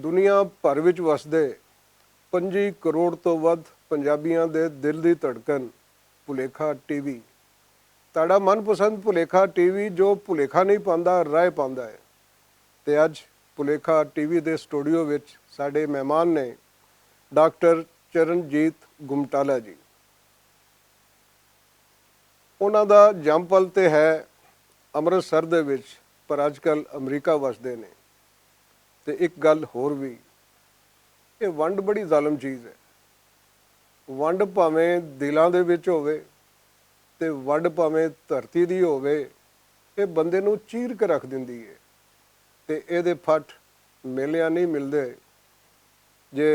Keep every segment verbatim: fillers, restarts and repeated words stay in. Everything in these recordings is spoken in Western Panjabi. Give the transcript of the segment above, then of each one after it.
دنیا بھر وچ وسدے پنجی کروڑ توں ودھ پنجابیاں دے دل دی تڑکن، پلیکھا ٹی وی۔ تہاڈا من پسند پلیکھا ٹی وی جو پلیکھا نہیں پاندا، رائے پاندا ہے۔ تے اج پلیکھا ٹی وی دے سٹوڈیو وچ ساڈے مہمان نے ڈاکٹر چرنجیت گمٹالا جی۔ انہاں دا جمپل تے ہے امرتسر دے وچ، پر اج کل امریکہ وسدے نے۔ تے اک گل ہور وی، اے ونڈ بڑی ظالم چیز ہے۔ ونڈ پاویں دلاں دے وچ ہووے تے ونڈ پاویں دھرتی دی ہووے، اے بندے نوں چیر کے رکھ دیندی ہے۔ تے اے دے پھٹ میلیاں نہیں ملدے۔ جے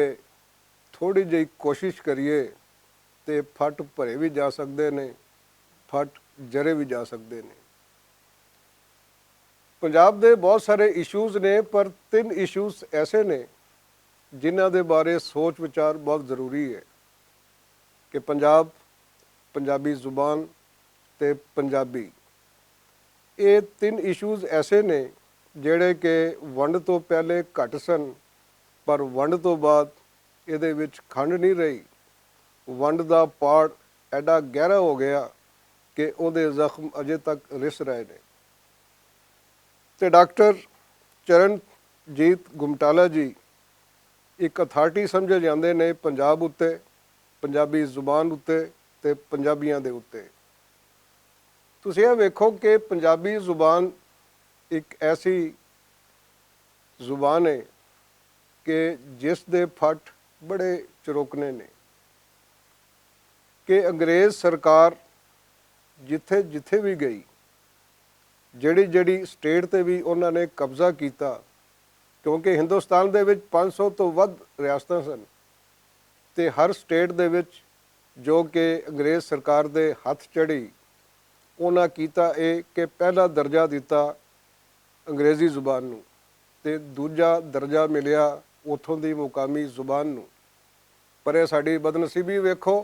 تھوڑی جئی کوشش کریے تے پھٹ بھرے وی جا سکدے نے، پھٹ جرے وی جا سکدے نے۔ پنجاب دے بہت سارے ایشوز نے، پر تن ایشوز ایسے نے جنہاں دے بارے سوچ وچار بہت ضروری ہے کہ پنجاب، پنجابی زبان تے پنجابی، اے تن ایشوز ایسے نے جڑے کہ ونڈ توں پہلے گھٹ سن، پر ونڈ توں بعد ایہدے وچ کھنڈ نہیں رہی۔ ونڈ دا پاڑ ایڈا گہرا ہو گیا کہ اوہدے زخم اجے تک رس رہے نے۔ تے ڈاکٹر چرنجیت گمٹالا جی اک اتھارٹی سمجھے جاندے نے پنجاب اتے، پنجابی زبان اتے، تے پنجابیاں دے اتے۔ تسی ایہہ ویکھو کہ پنجابی زبان اک ایسی زبان ہے کہ جس دے پھٹ بڑے چروکنے نے کہ انگریز سرکار جتھے جتھے وی گئی، جڑی جڑی سٹیٹ تے وی انہاں نے قبضہ کیتا، کیونکہ ہندوستان دے وچ پانچ سو توں ودھ ریاستاں سن، تے ہر سٹیٹ دے وچ جو کہ انگریز سرکار دے ہتھ چڑھی، انہاں کیتا اے کہ پہلا درجہ دتا انگریزی زبان نوں، تے دوجا درجہ ملیا اتھوں دی مقامی زبان نوں۔ پر اے ساڈی بدنصیبی ویکھو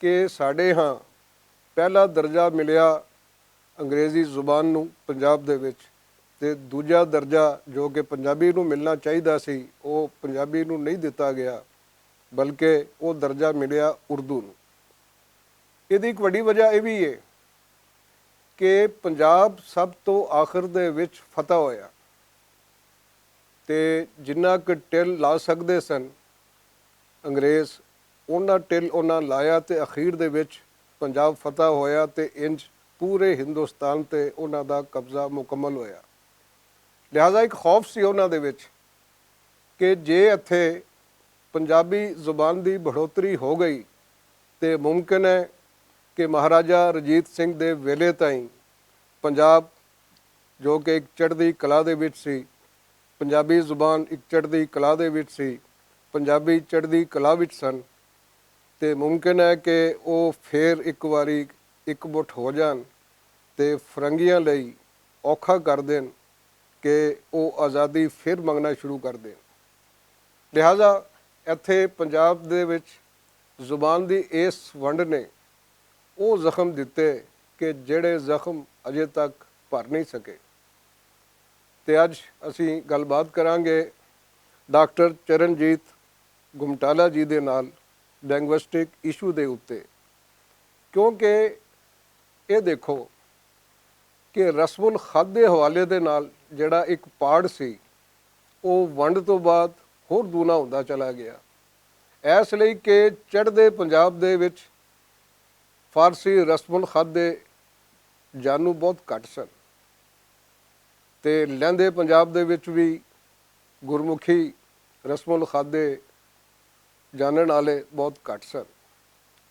کہ ساڈے ہاں پہلا درجہ ملیا انگریزی زبان نوں پنجاب دے وچ، تے دوجا درجہ جو کہ پنجابی نوں ملنا چاہیدا سی، او پنجابی نوں نہیں دتا گیا، بلکہ او درجہ ملیا اردو نوں۔ ایہدی اک وڈی وجہ ایہہ وی ہے کہ پنجاب سب توں آخر دے وچ فتح ہویا، تے جنہاں کہ ٹل لا سکدے سن انگریز، انہاں ٹل انہاں لایا تے اخیر دے وچ پنجاب فتح ہویا تے انج پورے ہندوستان تے انہاں دا قبضہ مکمل ہویا۔ لہذا اک خوف سی انہاں دے وچ کہ جے اتھے پنجابی زبان دی بڑھوتری ہو گئی تے ممکن ہے کہ مہاراجہ رجیت سنگھ دے ویلے تائیں پنجاب جو کہ اک چڑھدی کلا دے وچ سی، پنجابی زبان اک چڑھدی کلا دے وچ سی، پنجابی چڑھدی کلا وچ سن، تے ممکن ہے کہ او فیر اک واری اک مٹھ ہو جان تے فرنگیاں لئی اوکھا کر دین کہ او آزادی فیر منگنا شروع کر دین۔ لہذا ایتھے پنجاب دے وچ زبان دی ایس ونڈ نے او زخم دتے کہ جڑے زخم اجے تک بھر نہیں سکے۔ تے اج اسی گل بات کراں گے ڈاکٹر چرنجیت گمٹالا جی دے نال لینگوسٹک ایشو دے اتے، کیونکہ اے دیکھو کہ رسم الخط دے حوالے دے نال جڑا اک پاڑ سی، او ونڈ توں بعد ہور دونا ہوندا چلا گیا۔ ایس لئی کہ چڑھدے پنجاب دے وچ فارسی رسم الخط دے جانو بہت گھٹ سن، تے لہندے پنجاب دے وچ وی گرمکھی رسم الخط دے جانن آلے بہت گھٹ سن۔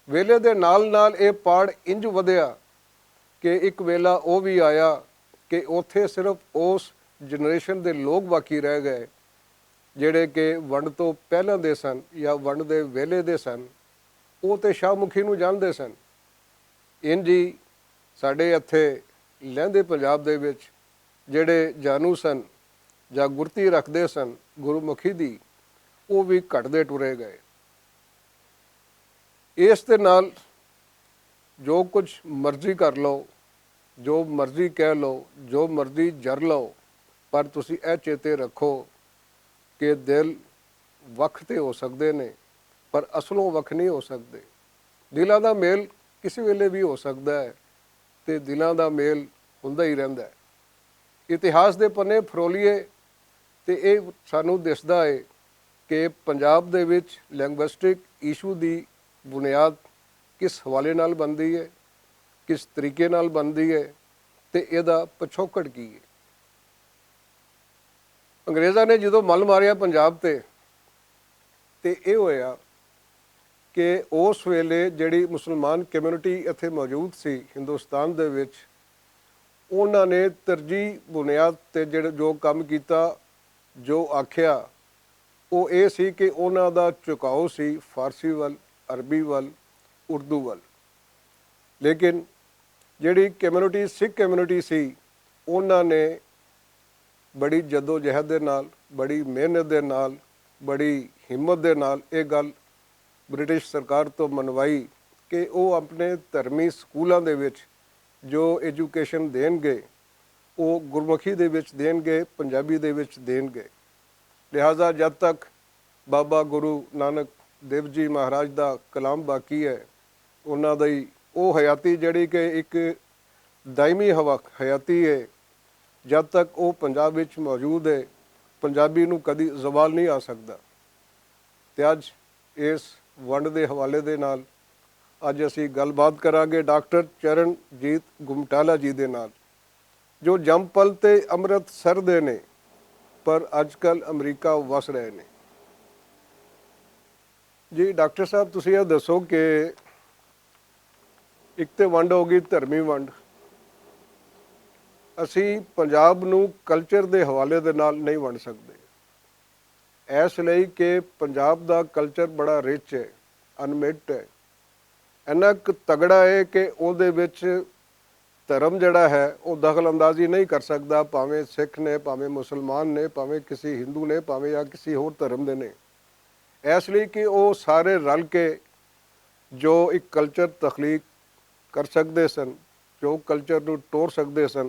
ویلے دے نال نال ایہہ پاڑ انج ودھیا کہ اک ویلا او وی آیا کہ اوتھے صرف اوس جنریشن دے لوگ باقی رہ گئے جڑے کہ ونڈ توں پہلاں دے سن یا ونڈ دے ویلے دے سن۔ او تے شاہ مکھی نوں جاندے سن۔ انج ہی ساڈے اتھے لہندے پنجاب دے وچ جڑے جانو سن یا گرتی رکھدے سن گرو مکھی دی، او وی گھٹدے ٹرے گئے۔ اس دے نال جو کچھ مرضی کر لو، جو مرضی کہہ لو، جو مرضی جر لو، پر تسی اے چیتے رکھو کہ دل وکھ تے ہو سکدے نے، پر اصلوں وکھ نہیں ہو سکدے۔ دلاں دا میل کسی ویلے وی ہو سکدا ہے، تے دلاں دا میل ہوندا ہی رہندا ہے۔ اتہاس دے پنے فرولیے تے ایہہ سانوں دسدا ہے کہ پنجاب دے وچ لینگوسٹک ایشو دی بنیاد کس حوالے نال بندی ہے، کس طریقے نال بندی ہے، تے ایہدا پچھوکڑ کی ہے۔ انگریزاں نے جدوں مل ماریا پنجاب تے، تے ایہہ ہویا کہ اوس ویلے جیہڑی مسلمان کمیونٹی اتھے موجود سی ہندوستان دے وچ، انہاں نے ترجیح بنیاد تے جیہڑا جو کم کیتا، جو آکھیا، او ایہہ سی کہ انہاں دا چکاؤ سی فارسی ول، عربی ول، اردو ول۔ لیکن جیہڑی کمیونٹی سکھ کمیونٹی سی، انہاں نے بڑی جدوجہد دے نال، بڑی محنت دے نال، بڑی ہمت دے نال ایہہ گل برٹش سرکار توں منوائی کہ او اپنے دھرمی سکولاں دے وچ جو ایجوکیشن دین گے، او گرمکھی دے وچ دین گے، پنجابی دے وچ دین گے۔ لہذا جد تک بابا گرو نانک دیو جی مہاراج دا کلام باقی ہے، انہاں دی او حیاتی جیہڑی کہ اک دائمی حیاتی ہے، جد تک او پنجاب وچ موجود ہے، پنجابی نوں کدی زوال نہیں آ سکدا۔ تے اج اس ونڈ دے حوالے دے نال اج اسی گل بات کراں گے ڈاکٹر چرن جیت گمٹالہ جی دے نال، جو جمپل تے امرت سر دے نے، پر اج کل امریکہ وس رہے نے۔ جی ڈاکٹر صاحب، تسی ایہہ دسو کہ اک تے ونڈ ہو گئی، دھرمی ونڈ۔ اسی پنجاب نوں کلچر دے حوالے دے نال نہیں ونڈ سکدے، ایس لئی کہ پنجاب دا کلچر بڑا رچ ہے، انمٹ ہے، اینا تگڑا ہے کہ اوہدے وچ دھرم جیہڑا ہے او دخل اندازی نہیں کر سکدا، پاویں سکھ نے، پاویں مسلمان نے، پاویں کسی ہندو نے، پاویں یا کسی ہور دھرم دے نے۔ ایس لئی کہ او سارے رل کے جو اک کلچر تخلیق کر سکدے سن، جو کلچر نوں ٹور سکدے سن،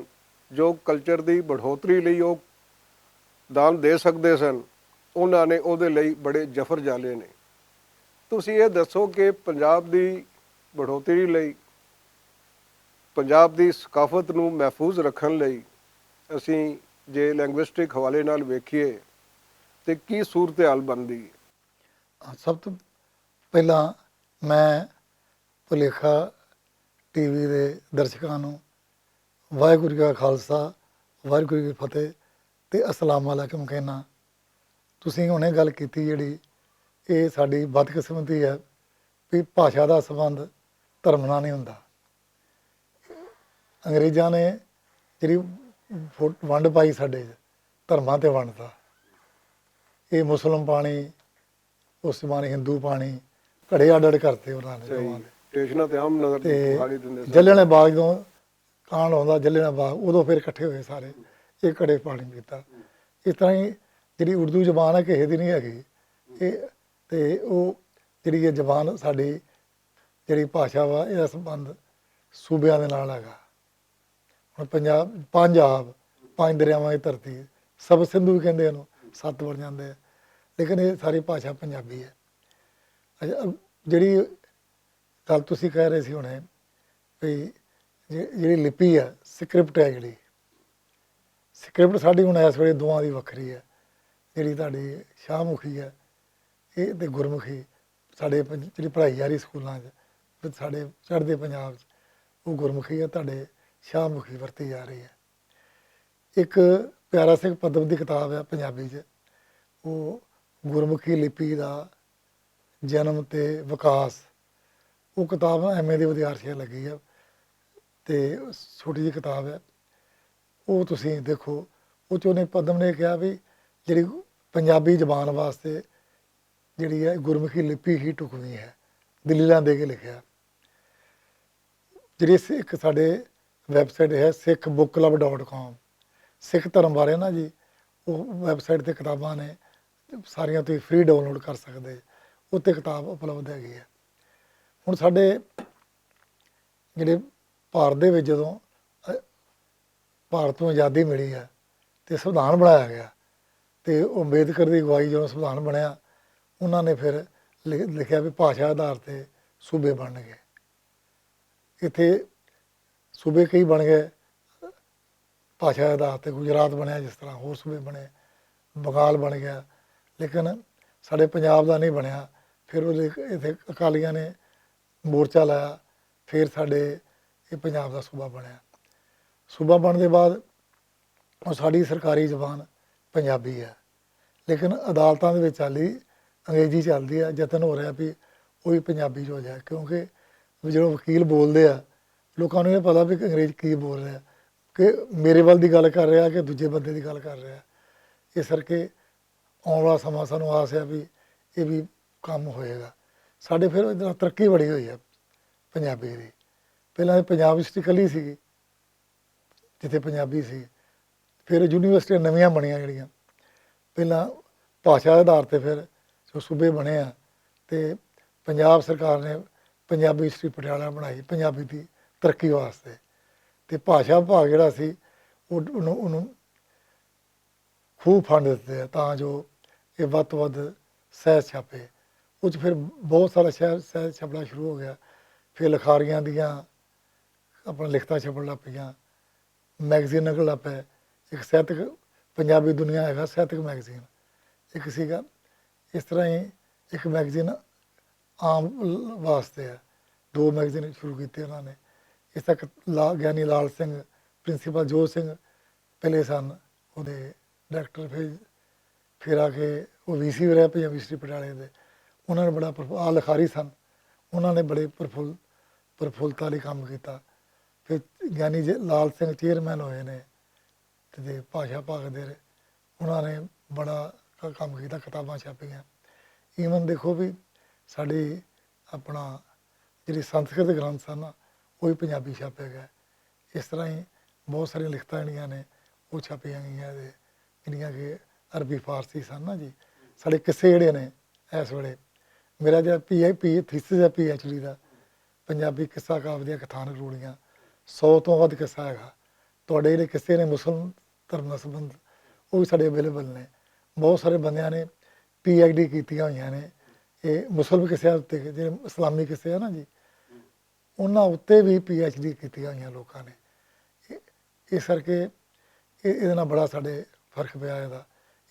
جو کلچر دی بڑھوتری لئی او دان دے سکدے سن، انہاں نے اوہدے لئی بڑے جفر جالے نے۔ تسی ایہہ دسو کہ پنجاب دی بڑھوتری لئی، پنجاب دی ثقافت نوں محفوظ رکھن لئی اسی جے لینگوسٹک حوالے نال ویکھیے تے کی صورتحال بندی ہے؟ سب توں پہلاں میں پلیکھا ٹی وی دے درشکاں نوں واہگرو جی کا خالصہ، واہگرو جی کی فتح تے السلام علیکم کہنا۔ تسی ہنے گل کیتی جیہڑی، ایہہ ساڈی بدقسمتی ہے، وی بھاشا دا سبند دھرم نال نہیں ہوندا۔ انگریزاں نے جیہڑی ونڈ پائی ساڈے دھرماں تے ونڈ دا، ایہہ مسلم پانی، اس زمانے ہندو پانی، کڑے اڈ اڈ کرتے انہاں نے۔ جلن باغ جدوں کانڈ ہوندا جلن باغ، ادوں فیر اکٹھے ہوئے سارے، ایہہ کڑے پانی پیتا۔ اس طرح ہی جیہڑی اردو زبان ہے کہے دی نہیں ہے گی، تے او جیہڑی ایہہ زبان ساڈی جیہڑی بھاشا وا ایہہ سبند صوبیاں دے نال ہے گا۔ ہن پنجاب، پنج دریاواں دی دھرتی، سب سندھو وی کہندے ہن، ست بن جاندے۔ لیکن ایہہ ساری بھاشا پنجابی ہے۔ جیہڑی گل تسی کہہ رہے سی ہنے، جیہڑی لپی ہے، سکرپٹ ہے جیہڑی، سکرپٹ ساڈی ہن ایس ویلے دوواں دی وکھری ہے۔ جیہڑی تہاڈی شاہ مکھی ہے، ایہہ تے گرمکھی ساڈے جیہڑی پڑھائی جا رہی سکولاں چ، ساڈے چڑھدے پنجاب چ، او گرمکھی ہے تہاڈے شاہ مکھی ورتی جا رہی ہے۔ اک پیارا سنگھ پدم دی کتاب ہے پنجابی چ، او گرمکھی لپی دا جنم تے وکاس، او کتاب ایم اے دی ودیارتھیاں لگی ہے، تے چھوٹی جی کتاب ہے۔ او تسی دیکھو، او چ انہیں پدم نے کہا وی جیہڑی پنجابی زبان واسطے جیہڑی ہے گرمکھی لپی ہی ٹکوی ہے، دلیلاں دے کے لکھیا۔ جیہڑی اک ساڈے ویب سائٹ ہے سکھ بک کلب ڈاٹ کام، سکھ دھرم بارے نا جی، او ویب سائٹ تے کتاباں نے، ساریاں تسی فری ڈاؤن لوڈ کر سکدے، اتھے کتاب اپلبدھ ہے گئی ہے۔ ہن ساڈے جیہڑے بھارت دے وچ جدوں بھارت نوں آزادی ملی ہے تے سودھان بنایا گیا، تے امبیدکر دی اگوائی جدوں سمویدھان بنیا، انہاں نے فیر لکھیا وی بھاشا آدھار تے صوبے بنن گئے۔ اتھے صوبے کئی بن گئے، بھاشا آدھار تے گجرات بنیا، جس طرح ہور صوبے بنے، بنگال بن گیا، لیکن ساڈے پنجاب دا نہیں بنیا۔ فیر اتھے اکالیاں نے مورچہ لایا، فیر ساڈے ایہہ پنجاب دا صوبہ بنیا۔ صوبہ بنن دے بعد او ساڈی سرکاری زبان پنجابی ہے، لیکن عدالتاں دے وچ چالی انگریزی چلدی ہے۔ جتن ہو رہیا پی او وی پنجابی چ ہو جائے، کیونکہ جدوں وکیل بولدے آ، لوکاں نوں ایہہ پتا وی انگریز کی بول رہیا، کہ میرے ول دی گل کر رہیا کہ دوجے بندے دی گل کر رہیا۔ اس کرکے آن والا سماں سانوں آس ہے وی ایہہ وی کم ہوئے گا۔ ساڈے فیر ترقی بڑی ہوئی ہے پنجابی دی۔ پہلاں پنجاب یونیورسٹی کلی سی، جتھے پنجابی سی، فیر یونیورسٹیاں نویاں بنیاں جیہڑیاں، پہلاں بھاشا آدھار تے فیر جو صوبے بنے آ، تے پنجاب سرکار نے پنجابی یونیورسٹی پٹیالہ بنائی پنجابی دی ترقی واسطے۔ تے بھاشا وبھاگ جیہڑا سی، او انہوں خوب فنڈ دتے تاں جو ایہہ ودھ توں ودھ سہج چھاپے۔ اس فیر بہت سارا سہج چھاپنا شروع ہو گیا۔ فیر لکھاریاں دیاں اپنا لکھتاں چھپن لگ پیاں، میگزین نکل لگ پے۔ اک سہتک پنجابی دنیا ہے گا سہتک میگزین اک سی گا۔ اس طرح ہی اک میگزین عام واسطے ہے۔ دو میگزین شروع کیتے انہاں نے۔ اس تک گیانی لال سنگھ، پرنسپل جوت سنگھ پہلے سن، اوہدے ڈائریکٹر فیر آ کے او وی سی وی رہ پے ویسٹری پٹالے دے۔ انہاں نے بڑا آ لکھاری سن، انہاں نے بڑے پرفلتا لئی کم کیتا۔ فیر گیانی لال سنگھ چیئرمین ہوئے نے، تے پاشا پاک دے انہاں نے بڑا کم کیتا، کتاباں چھاپیاں۔ ایون دیکھو وی ساڈی اپنا جیہڑی سنسکرت گرنتھ سن، او وی پنجابی چھاپیا گیا۔ اس طرح ہی بہت ساریاں لکھتاں جیہڑیاں نے او چھاپیاں گئیاں، جیہڑیاں کہ عربی فارسی سن نا جی۔ ساڈے قصے جیہڑے نے، اس ویلے میرا جیہڑا پی آئی پی تھیسس ہے پی ایچ ڈی دا، پنجابی قصہ کاویاں کتھانک روڑیاں، سو توں ودھ قصہ ہے گا۔ تہاڈے جیہڑے قصے نے مسلم دھرم نال سبندھ، او وی ساڈے اویلیبل نے۔ بہت سارے بندیاں نے پی ایچ ڈی کیتیاں ہوئیاں نے، اے مسلم قصے اتے جیہڑے اسلامی قصے ہے نا جی، انہاں اتے وی پی ایچ ڈی کیتیاں ہوئیاں لوکاں نے۔ اس کرکے ایہدے نال بڑا ساڈے فرق پیا ہے۔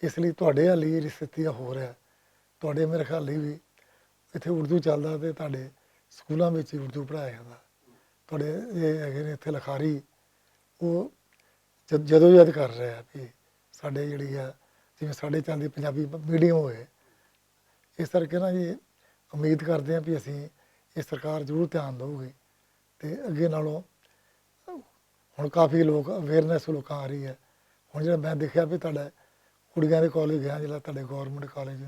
اس لئی تہاڈے حالی جیہڑی ستھیا ہو رہیا، تہاڈے میرے خیال لئی وی اتھے اردو چلدا تے تہاڈے سکولاں وچ اردو پڑھایا جاندا۔ تہاڈے ایہہ لکھاری او جدوں یاد کر رہیا ہے ساڈے جیہڑی ہے، جیویں ساڈے چلدی پنجابی میڈیم ہوئے۔ اس طرح کے نا جی، امید کردے ہیں کہ اسی ایہہ سرکار ضرور دھیان دو گی۔ تے اگے نالوں ہن کافی لوک اویئرنس لوکاں آ رہی ہے۔ ہن جیہڑا میں دیکھیا کہ تہاڈا کڑیاں دے کالج گیا جیہڑا تہاڈے گورنمنٹ کالج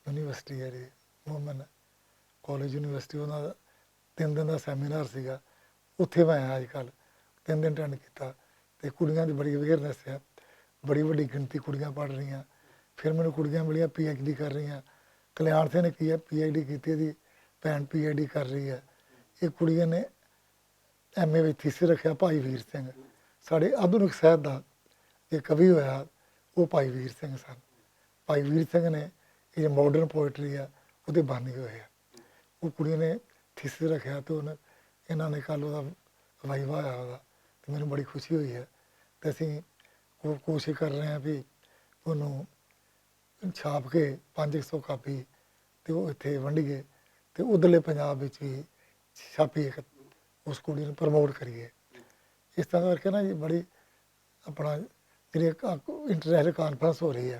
یونیورسٹی ہے جی، مومن کالج یونیورسٹی انہاں دا تن دن دا سیمینار سی گا۔ اتھے میں آج کل تن دن اٹینڈ کیتا، تے کڑیاں دی بڑی اویئرنس ہے، بڑی وڈی گنتی کڑیاں پڑھ رہیاں۔ فیر مینوں کڑیاں ملیاں پی ایچ ڈی کر رہیاں۔ کلیان سنگھ نے کی ہے پی ایچ ڈی کیتی دی، بھین پی ایچ ڈی کر رہی ہے۔ ایک کڑیاں نے ایم اے وچ تھیسس رکھیا بھائی ویر سنگھ، ساڈے آدھونک ساہت دا جے کوی ہویا، او بھائی ویر سنگھ سن۔ بھائی ویر سنگھ نے ایہہ ماڈرن پوئٹری ہے، اوہدے بانی ہوئے ہے۔ او کڑیاں نے تھیسس رکھیا تے انہاں نے کل اوہدا وائیوا آیا اوہدا، تے مینوں بڑی خوشی ہوئی ہے۔ تے اسی کوشش کر رہے ہیں کہ انہوں چھاپ کے پنج سو کاپی تے او اتھے ونڈیے، تے ادھرلے پنجاب وچ وی چھاپی اس کڑی نوں پروموٹ کریے۔ اس طرح کر کے نا جی بڑی اپنا جیہڑی انٹرنیشنل کانفرنس ہو رہی ہے،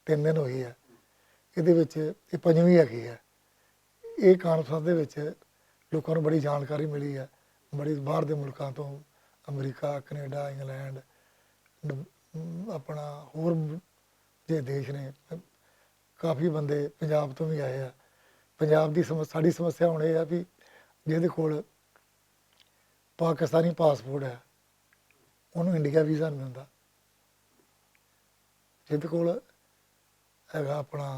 تن دن ہوئی ہے، ایہدے وچ ایہہ پنجویں آ گئی ہے۔ ایہہ کانفرنس دے وچ لوکاں نوں بڑی جانکاری ملی ہے، بڑی باہر دے ملکاں توں، امریکہ، کینیڈا، انگلینڈ، اپنا ہور جے دیش نے، کافی بندے پنجاب توں وی آئے آ۔ پنجاب دی ساڈی سمسیا ہن ایہہ آ کہ جس دے کول پاکستانی پاسپورٹ ہے، انہوں انڈیا ویزا نہیں ملدا۔ جس دے کول اپنا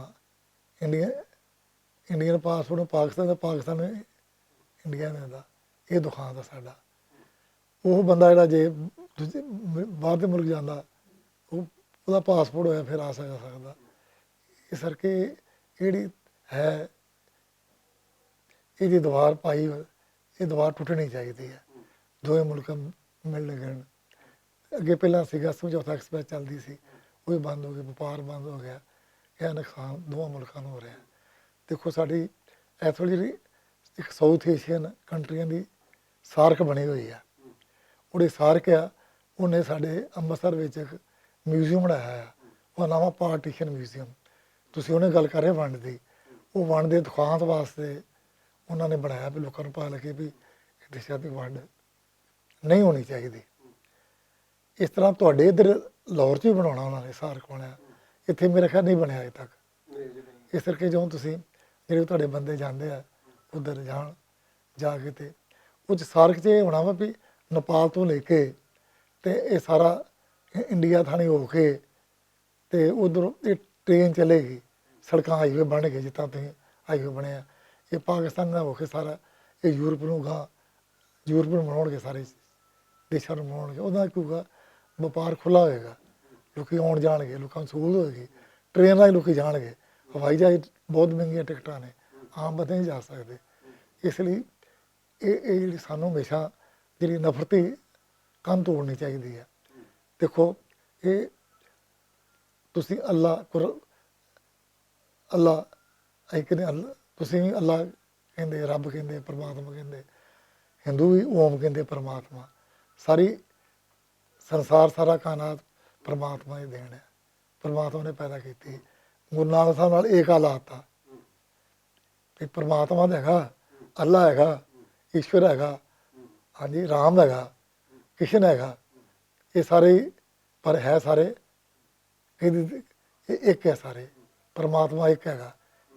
انڈین پاسپورٹ پاکستان دا، پاکستان انڈیا نہیں ملدا۔ ایہہ دکھاں دا ساڈا او بندہ جیہڑا جے باہر دے ملک جاندا، او اوہدا پاسپورٹ ہویا پھر آ سکدا۔ اس کرکے جیہڑی ہے، ایہہ دیوار پائی ہوئی، ایہہ دیوار ٹوٹنی چاہیدی ہے۔ دوئے ملک ملنے گئے۔ اگے پہلاں سیگا سمجھوتا ایکسپریس چلدی سی، او وی بند ہو گئی، وپار بند ہو گیا۔ ایہہ نقصان دوواں ملکاں نوں ہو رہیا۔ دیکھو ساڈی ایتھے جیہڑی اک ساؤتھ ایشین کنٹریاں دی سارک بنی ہوئی ہے۔ اوہڑے سارک ہے، انہاں نے ساڈے امرتسر وچ اک میوزیم بنایا ہے۔ اوہدا ناں ہے پارٹیشن میوزیم۔ تسی انہاں گل کرے ونڈ دی، او ونڈ دے دکھاؤن واسطے انہاں نے بنایا وی لوکاں نوں پتا لگے وی دیشاں دی ونڈ نہیں ہونی چاہیدی۔ اس طرح تہاڈے ادھر لاہور چ وی بنانا انہاں نے سارک بنایا، اتھے میرا خیال نہیں بنیا اج تک۔ اس کرکے جو تسی جیہڑے تہاڈے بندے جاندے آ ادھر جان، جا کے تے اس سارک چ ایہہ ہونا وا وی نیپال توں لے کے تے ایہہ سارا انڈیا تھانی ہو کے تے ادھر ایہہ ٹرین چلے گی، سڑکاں ہائی وے بن گئے، جتنا تھی ہائی وے بنے آ، ایہہ پاکستان دا ہو کے سارا ایہہ یورپ نوں گاں، یورپ نوں بناؤن گے سارے، دیشاں نوں بناؤن گے، اوہدا کیوں گا وپار کھلا ہوئے گا۔ لوکی آن جان گے، لوکاں نوں سہولت ہوئے گی، ٹرین راہیں لوکی جان گے۔ ہوائی جہاز بہت مہنگیاں ٹکٹاں نے، عام بندے نہیں جا سکدے۔ اس لئی ایہہ ایہہ جیہڑی سانوں ہمیشہ جیہڑی نفرتی کن توڑنی چاہیدی ہے۔ دیکھو، ایہہ تسی اللہ قر- اللہ ایک نے اللہ، تسی وی اللہ کہندے، رب کہندے، پرماتما کہندے، ہندو وی اوم کہندے، پرماتما۔ ساری سنسار، سارا کائنات پرماتما دی دین ہے۔ پرماتما نے پیدا کیتی۔ گرو نانک صاحب نال ایک حالات آ کہ پرماتما دا ہے گا، اللہ ہے گا، ایشور ہے گا، ہاں جی، رام ہے گا، کرشن ہے گا، یہ سارے، پر ہے سارے ایک ہے سارے۔ پرماتما ایک ہے گا۔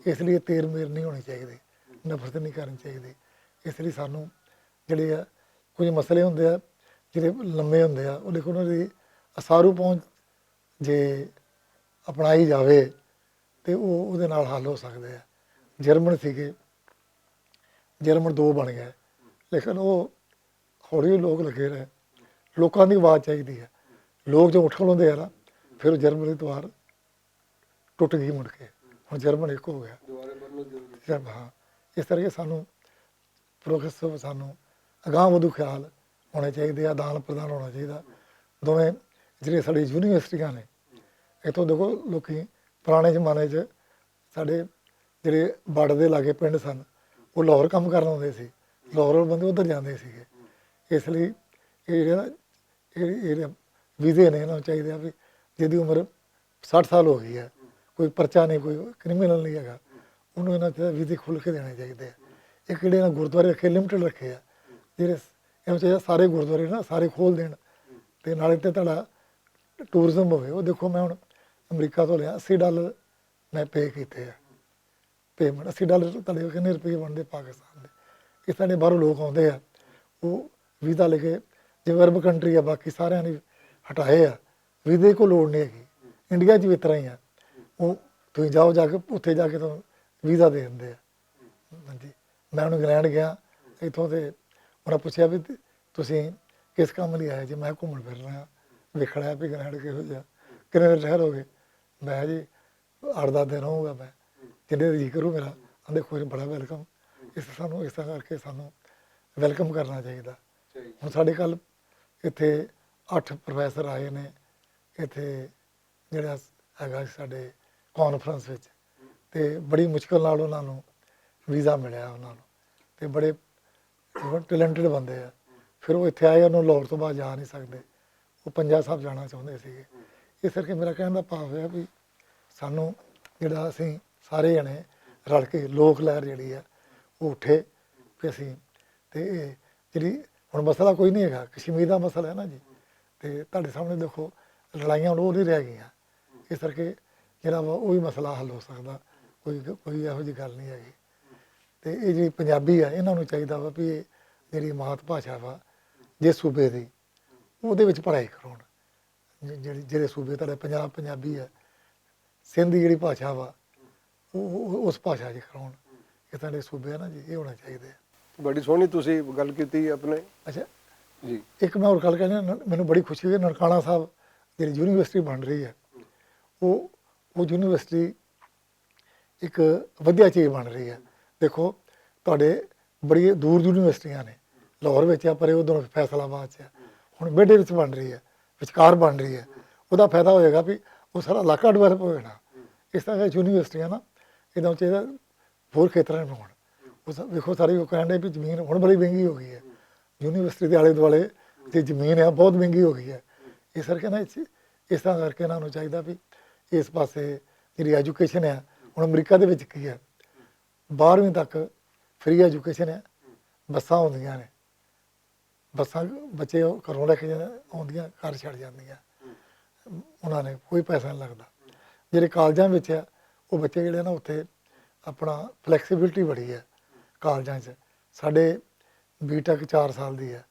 اس لیے تیر میر نہیں ہونی چاہیے، نفرت نہیں کرنی چاہیے۔ اس لیے سانوں جڑے کچھ مسئلے ہوندے آ، جڑے لمبے ہوندے آ، انہاں دی اسارو پہنچ جے اپنائی جاوے تے او اوہدے نال حل ہو سکدے آ۔ جرمن سی گے، جرمن دو بن گئے، لیکن او ہولی لوگ لگے رہے۔ لوکاں دی آواز چاہیدی ہے۔ لوگ جو اٹھ کھلوندے آ نا، پھر جرمن دی دوار ٹوٹ گئی مڑ کے۔ ہن جرمن ایک ہو گیا۔ ہاں، اس طرح سانوں پروگریسو سانوں اگاں ودھو خیال ہونا چاہیے، آدان پردان ہونا چاہیے۔ دوویں جڑیاں ساڈیاں یونیورسٹیاں نے، اتھوں دیکھو، لوکی پرانے زمانے چ ساڈے جڑے باڈر دے لاگے پنڈ سن، وہ لاہور کم کرن آوندے سی، لاہور والے بندے ادھر جاندے سی۔ اس لئی یہ جڑے نا، یہ جڑے ویزے نے، انہاں نوں چاہیے بھی جدی عمر سٹھ سال ہو گئی ہے، کوئی پرچہ نہیں، کوئی کرمنل نہیں ہے، انہوں نے ویزے کھل کے دینے چاہیے۔ ایک جڑے نا گردوارے رکھے، لمٹڈ رکھے ہے، جڑے انہوں چاہیے سارے گردوارے نا سارے کھول دین۔ تے نالے تے تہاڈا ٹورزم ہوئے۔ وہ دیکھو، میں ہن امریکہ تو لیا اسی ڈالر، میں پے کیتے ہیں۔ پیمنٹ اسی ڈالر تہاڈے کنے روپے بنتے پاکستان دے؟ اس طرح باہروں لوگ آتے ہیں، وہ ویزا لے کے، جی عرب کنٹری ہے، باقی سارے نے ہٹائے ہیں۔ ویزے کو لوڑ نہیں ہے۔ انڈیا چ بھی اتنا ہی ہے۔ وہ تھی جاؤ، جا کے اتنے جا کے تو ویزا دے دیں۔ ہاں جی، میں انہوں انگلینڈ گیا، اتھوں تے انہاں پوچھیا بھی، "تسی کس کم لئی آئے جی؟" میں گھومن پھرنا ہاں، ویکھنا ہے بھی انگلینڈ کہو جہا۔ کنے دن ٹھہرو گے؟ میں جی، "اٹھ دس دن رہوں گا میں، جنہیں جی کروں میرا۔" آندے، "کوئی نہیں، بڑا ویلکم۔" اس سانوں اس طرح کر کے سانوں ویلکم کرنا چاہیے۔ ہن ساڈے کل اتھے اٹھ پروفیسر آئے نے، اتھے جڑا ہے ساڈے کانفرنس وچ، تے بڑی مشکل نال انہاں نوں ویزا ملیا انہاں نوں۔ تے بڑے ٹیلنٹڈ بندے آ۔ پھر وہ اتھے آئے، انہوں لاہور تو باہر جا نہیں سکدے، وہ پنجاب صاحب جانا چاہندے سی۔ اس کرکے میرا کہن دا بھاو ہے بھی سانوں جڑا اسی سارے جنے رل کے لوک لہر جڑی ہے، وہ اٹھے کہ اسی تے اے جڑی ہن مسئلہ کوئی نہیں ہے، کشمیر دا مسئلہ ہے نا جی، تے تہاڈے سامنے دیکھو، لڑائیاں ہن او نہیں رہ گئیاں۔ اس کرکے جڑا وا او وی مسئلہ حل ہو سکدا، کوئی کوئی ایہو جی گل نہیں ہے۔ تے اے جڑی پنجابی ہے، انہاں نوں چاہیدا وا بھی اے جڑی مات بھاشا وا، جس صوبے دی، اوہدے وچ پڑھائی کراؤن۔ جڑے صوبے تہاڈے پنجاب پنجابی ہے، سندھ دی جڑی بھاشا وا، اس بھاشا چ کراؤن۔ اے تہاڈے صوبے ہے نا جی، اے ہونا چاہیدا ہے۔ بڑی سوہنی تسی گل کیتی اپنے۔ اچھا جی، اک میں ہور گل کہنی، مینوں بڑی خوشی ہوئی ننکانہ صاحب جڑی یونیورسٹی بن رہی ہے، وہ یونیورسٹی اک ودھیا چیز بن رہی ہے۔ دیکھو، تہاڈے بڑی دور یونیورسٹیاں نے، لاہور وچ ہے، پر ادھر فیصل آباد چ ہے، ہن میڈے وچ بن رہی ہے، وچکار بن رہی ہے۔ ادا فائدہ ہوئے گا بھی وہ سارا علاقہ ڈیولپ ہوئے نا۔ اس طرح یونیورسٹیاں نا، ادھر چاہیے، ہور کھیتراں میں ہون۔ ویکھو، ساری وہ کہن ڈے بھی زمین ہن بڑی مہنگی ہو گئی ہے۔ یونیورسٹی دے آلے دوالے جی زمین ہے، بہت مہنگی ہو گئی ہے۔ اس طرح کہنا، اس طرح کر کے انہاں نوں چاہیدا بھی اس پاسے جیہڑی ایجوکیشن ہے، ہن امریکہ دے وچ کی ہے، بارہویں تک فری ایجوکیشن ہے۔ بساں ہوندیاں نے، بساں بچے گھروں لے کے ہوندیاں، گھر چھڈ جاندیاں، انہاں نے کوئی پیسہ نہیں لگدا۔ جیہڑے کالجاں وچ ہے، وہ بچے جیہڑے نا، اتھے اپنا فلیکسیبلٹی بڑی ہے۔ کالجاں چ ساڈے بی ٹیک چار سال دی ہے،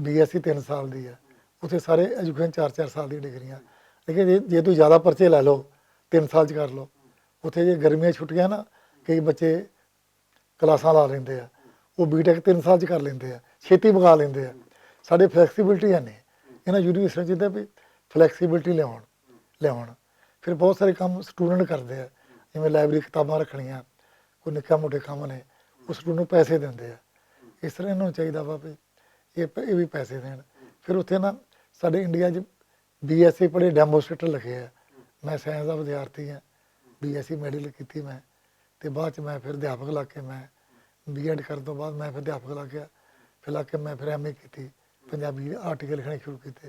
بی ایس سی تین سال دی ہے، اتھے سارے ایجوکیشن چار چار سال دی ڈگریاں۔ لیکن جے توں زیادہ پرچے لے لو، تین سال چ کر لو۔ اتھے جے گرمیاں چھٹیاں نا، کئی بچے کلاساں لا لیندے آ، وہ بی ٹیک تین سال چ کر لیندے آ، چھیتی مکا لیندے آ۔ ساڈے فلیکسیبلٹی ہے نہیں۔ انہاں یونیورسٹیاں چاہیدا بھی فلیکسیبلٹی لیاون، لیاون۔ پھر بہت سارے کم سٹوڈنٹ کردے آ، جیویں لائبریری کتاباں رکھنیاں، کوئی نکا موٹے کم نے، وہ سٹوڈنٹ نوں پیسے دیندے آ۔ اس طرح انہاں نوں چاہیدا وا بھی یہ پ-، یہ بھی پیسے دین۔ پھر اتھے نا، ساڈے انڈیا چ بی ایس سی پڑھے ڈیمونسٹریٹر لکھے آ۔ میں سائنس دا ودیارتھی ہاں، بی ایس سی میڈیکل کیتی میں، تے بعد چ میں پھر ادھیاپک لگ کے میں بی ایڈ کرن توں بعد میں پھر ادھیاپک لگ گیا۔ پھر لگ کے میں پھر ایم اے کیتی، پنجابی آرٹیکل لکھنے شروع کیتے۔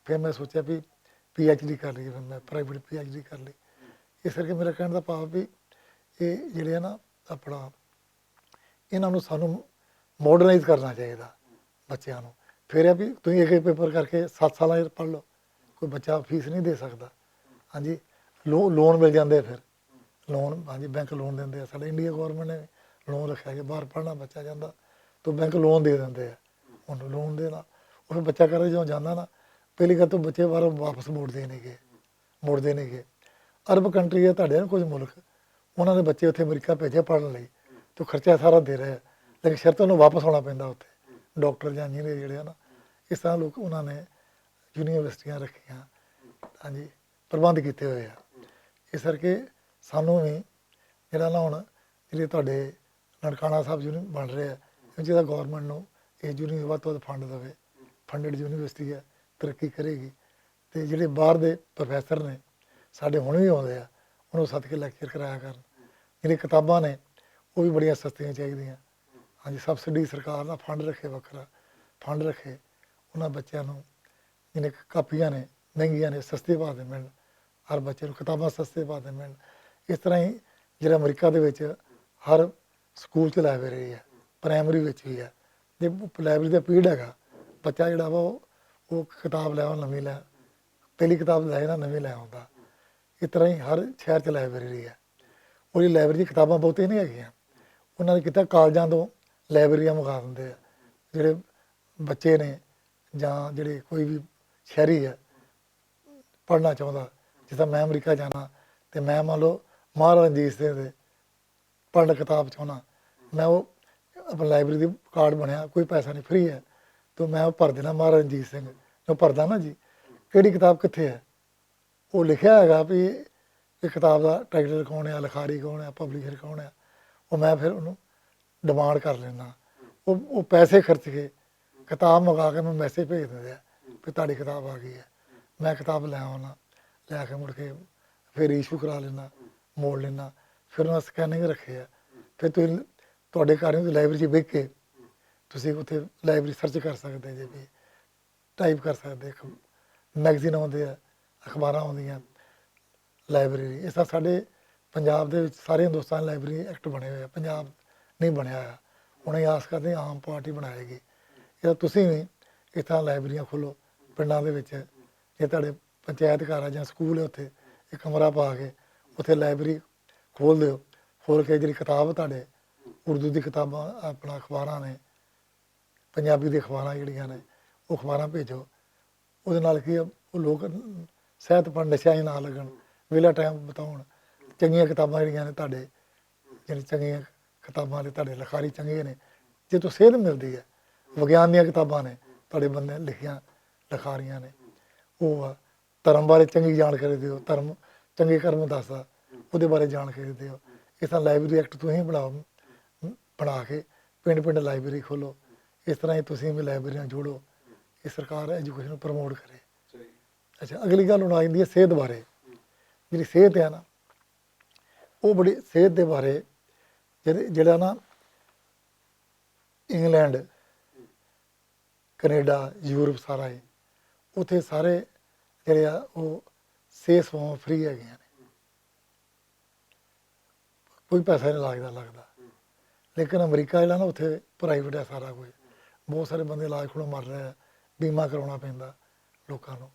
پھر میں سوچیا بھی پی ایچ ڈی کر لئی، پھر میں پرائیویٹ پی ایچ ڈی کر لئی۔ اس کرکے میرا کہن دا بھاو بھی یہ جڑے نا، اپنا انہاں نوں سانوں ماڈرنائز کرنا چاہیدا بچیاں نوں۔ پھر یہ بھی تسی ایک پیپر کر کے ست سالاں چ پڑھ لو، کوئی بچہ فیس نہیں دے سکدا۔ ہاں جی، لو-، لون مل جاندے پھر۔ لون، ہاں جی، بینک لون دیندے آ۔ ساڈے انڈیا گورنمنٹ نے لون رکھیا کہ باہر پڑھنا بچہ جاندا تو بینک لون دے دیندے آ۔ ہن لون دینا، او پھر بچہ کر جدوں جاندا نا، پہلی گل تو بچے باہر واپس مڑدے نہیں گے، مڑدے نہیں گے۔ عرب کنٹری ہے تہاڈے نا کچھ ملک، انہاں دے بچے اتھے امریکہ بھیجے پڑھن لئی، تو خرچہ سارا دے رہے، لیکن شرط انہوں واپس آنا پیندا اتھے۔ ڈاکٹر یا انجینئر جڑے ہیں نا، اس طرح لوگ انہاں نے یونیورسٹیاں رکھیاں، ہاں جی، پربند کیتے ہوئے ہیں۔ اس کرکے سانوں وی جڑا نا ہن جڑے تہاڈے ننکانہ صاحب یونی-، بن رہے ہیں، جس دا گورنمنٹ نوں یہ یونی-، ود تو ود فنڈ دے، فنڈڈ یونیورسٹی ہے، ترقی کرے گی۔ تے جڑے باہر دے پروفیسر نے، ساڈے ہن وی آوندے آ، انہاں نوں سد کے لیکچر کرایا کرن۔ جڑی کتاباں نے، او وی بڑیاں سستیاں چاہیدیاں۔ ہاں جی، سبسڈی سرکار دا فنڈ رکھے، وکھرا فنڈ رکھے، انہاں بچیاں نوں جنہیں کاپیاں نے، مہنگیاں نے، سستے بھاؤ دے ملن، ہر بچے نوں کتاباں سستے بھاؤ دے ملن۔ اس طرح ہی جڑا امریکہ دے وچ ہر سکول چ لائبریری ہے، پرائمری وچ وی ہے۔ جے لائبریری دا پیریڈ ہے، بچہ جڑا وا، او کتاب لے آؤ، نویں لے، پہلی کتاب لے آؤ، نویں لے آؤندا۔ اس طرح ہی ہر شہر چ لائبریری ہے۔ اور یہ لائبریری کتاباں بہت ہی نہیں ہے۔ انہاں نے کیتا کالجاں تو لائبریریاں منگا دیندے ہیں۔ جڑے بچے نے یا جڑے کوئی بھی شہری ہے، پڑھنا چاہندا، جس طرح میں امریکہ جانا، تے میں مان لو مہاراج رنجیت سنگھ دے پڑھنا کتاب چاہنا، میں وہ اپنی لائبریری دی کارڈ بنیا، کوئی پیسہ نہیں، فری ہے، تو میں وہ بھر دینا مہاراج رنجیت سنگھ، جو بھردا نا جی، کیڑی کتاب کتھے ہے؟ وہ لکھیا ہے گا بھی یہ کتاب دا ٹائٹل کون ہے، لکھاری کون ہے، پبلشر کون ہے، وہ میں پھر انہوں ڈیمانڈ کر لینا۔ وہ پیسے خرچ کے کتاب منگا کے میں میسج بھیج دیندا ہے کہ تہاڈی کتاب آ گئی ہے۔ میں کتاب لے آنا، لے کے مڑ کے پھر ایشو کرا لینا، موڑ لینا۔ پھر انہاں سکیننگ رکھے ہے۔ پھر تہاڈے گھر دی لائبریری وچ ویکھ کے تسی اتھے لائبریری سرچ کر سکدے جے، بھی ٹائپ کر سکدے۔ میگزین ہوندے ہیں، اخباراں ہوندیاں، لائبریری۔ اس طرح ساڈے پنجاب دے وچ سارے ہندوستان لائبریری ایکٹ بنے ہوئے ہیں، پنجاب نہیں بنیا ہویا۔ ہن یہ آس کردے عام پارٹی بنائے گی۔ یہ تسی وی اس طرح لائبریریاں کھولو پنڈاں دے وچ، جے تہاڈے پنچایت گھر ہے یا سکول ہے، اتھے ایک کمرہ پا کے اتھے لائبریری کھول دیو، کھول کے جڑی کتاب تہاڈے اردو دی کتاباں، اپنا اخباراں نے، پنجابی دی اخباراں جڑیاں نے، وہ اخباراں بھیجو۔ اودے نال کی ہے، وہ لوگ صحت پر نشہ ہی نہ لگن، ویلا ٹائم بتاؤن۔ چنگیاں کتاباں جڑیاں نے تہاڈے، جڑی چنگیاں کتاباں نے تہاڈے، لکھاری چنگے نے، جے تو صحت ملدی ہے، وگیان دیاں کتاباں نے تہاڈے بندے لکھیاں، لکھاریاں نے، وہ آ۔ دھرم بارے چنگی جانکاری دیو، دھرم چنگے کرم دسدا، اوہدے بارے جانکاری دیو۔ اس طرح لائبریری ایکٹ تسیں بناؤ، بنا کے پنڈ پنڈ لائبریری کھولو، اس طرح ہی تسیں وی لائبریریاں جوڑو۔ یہ سرکار ایجوکیشن نوں پروموٹ کرے۔ اچھا، اگلی گل ہن آ جاندی ہے صحت بارے۔ جیہڑی صحت ہے نا، وہ بڑی صحت دے بارے جیہڑا نا، انگلینڈ، کینیڈا، یورپ سارا ہے، اتھے سارے جیہڑے آ وہ صحت سواں فری ہے گئے نے۔ کوئی پیسہ نہیں لگدا لگدا۔ لیکن امریکہ جیہڑا نا، اتھے پرائیویٹ ہے سارا کچھ۔ بہت سارے بندے علاج کھڑوں مر رہے ہیں، بیمہ کرانا پیندا لوکاں نوں۔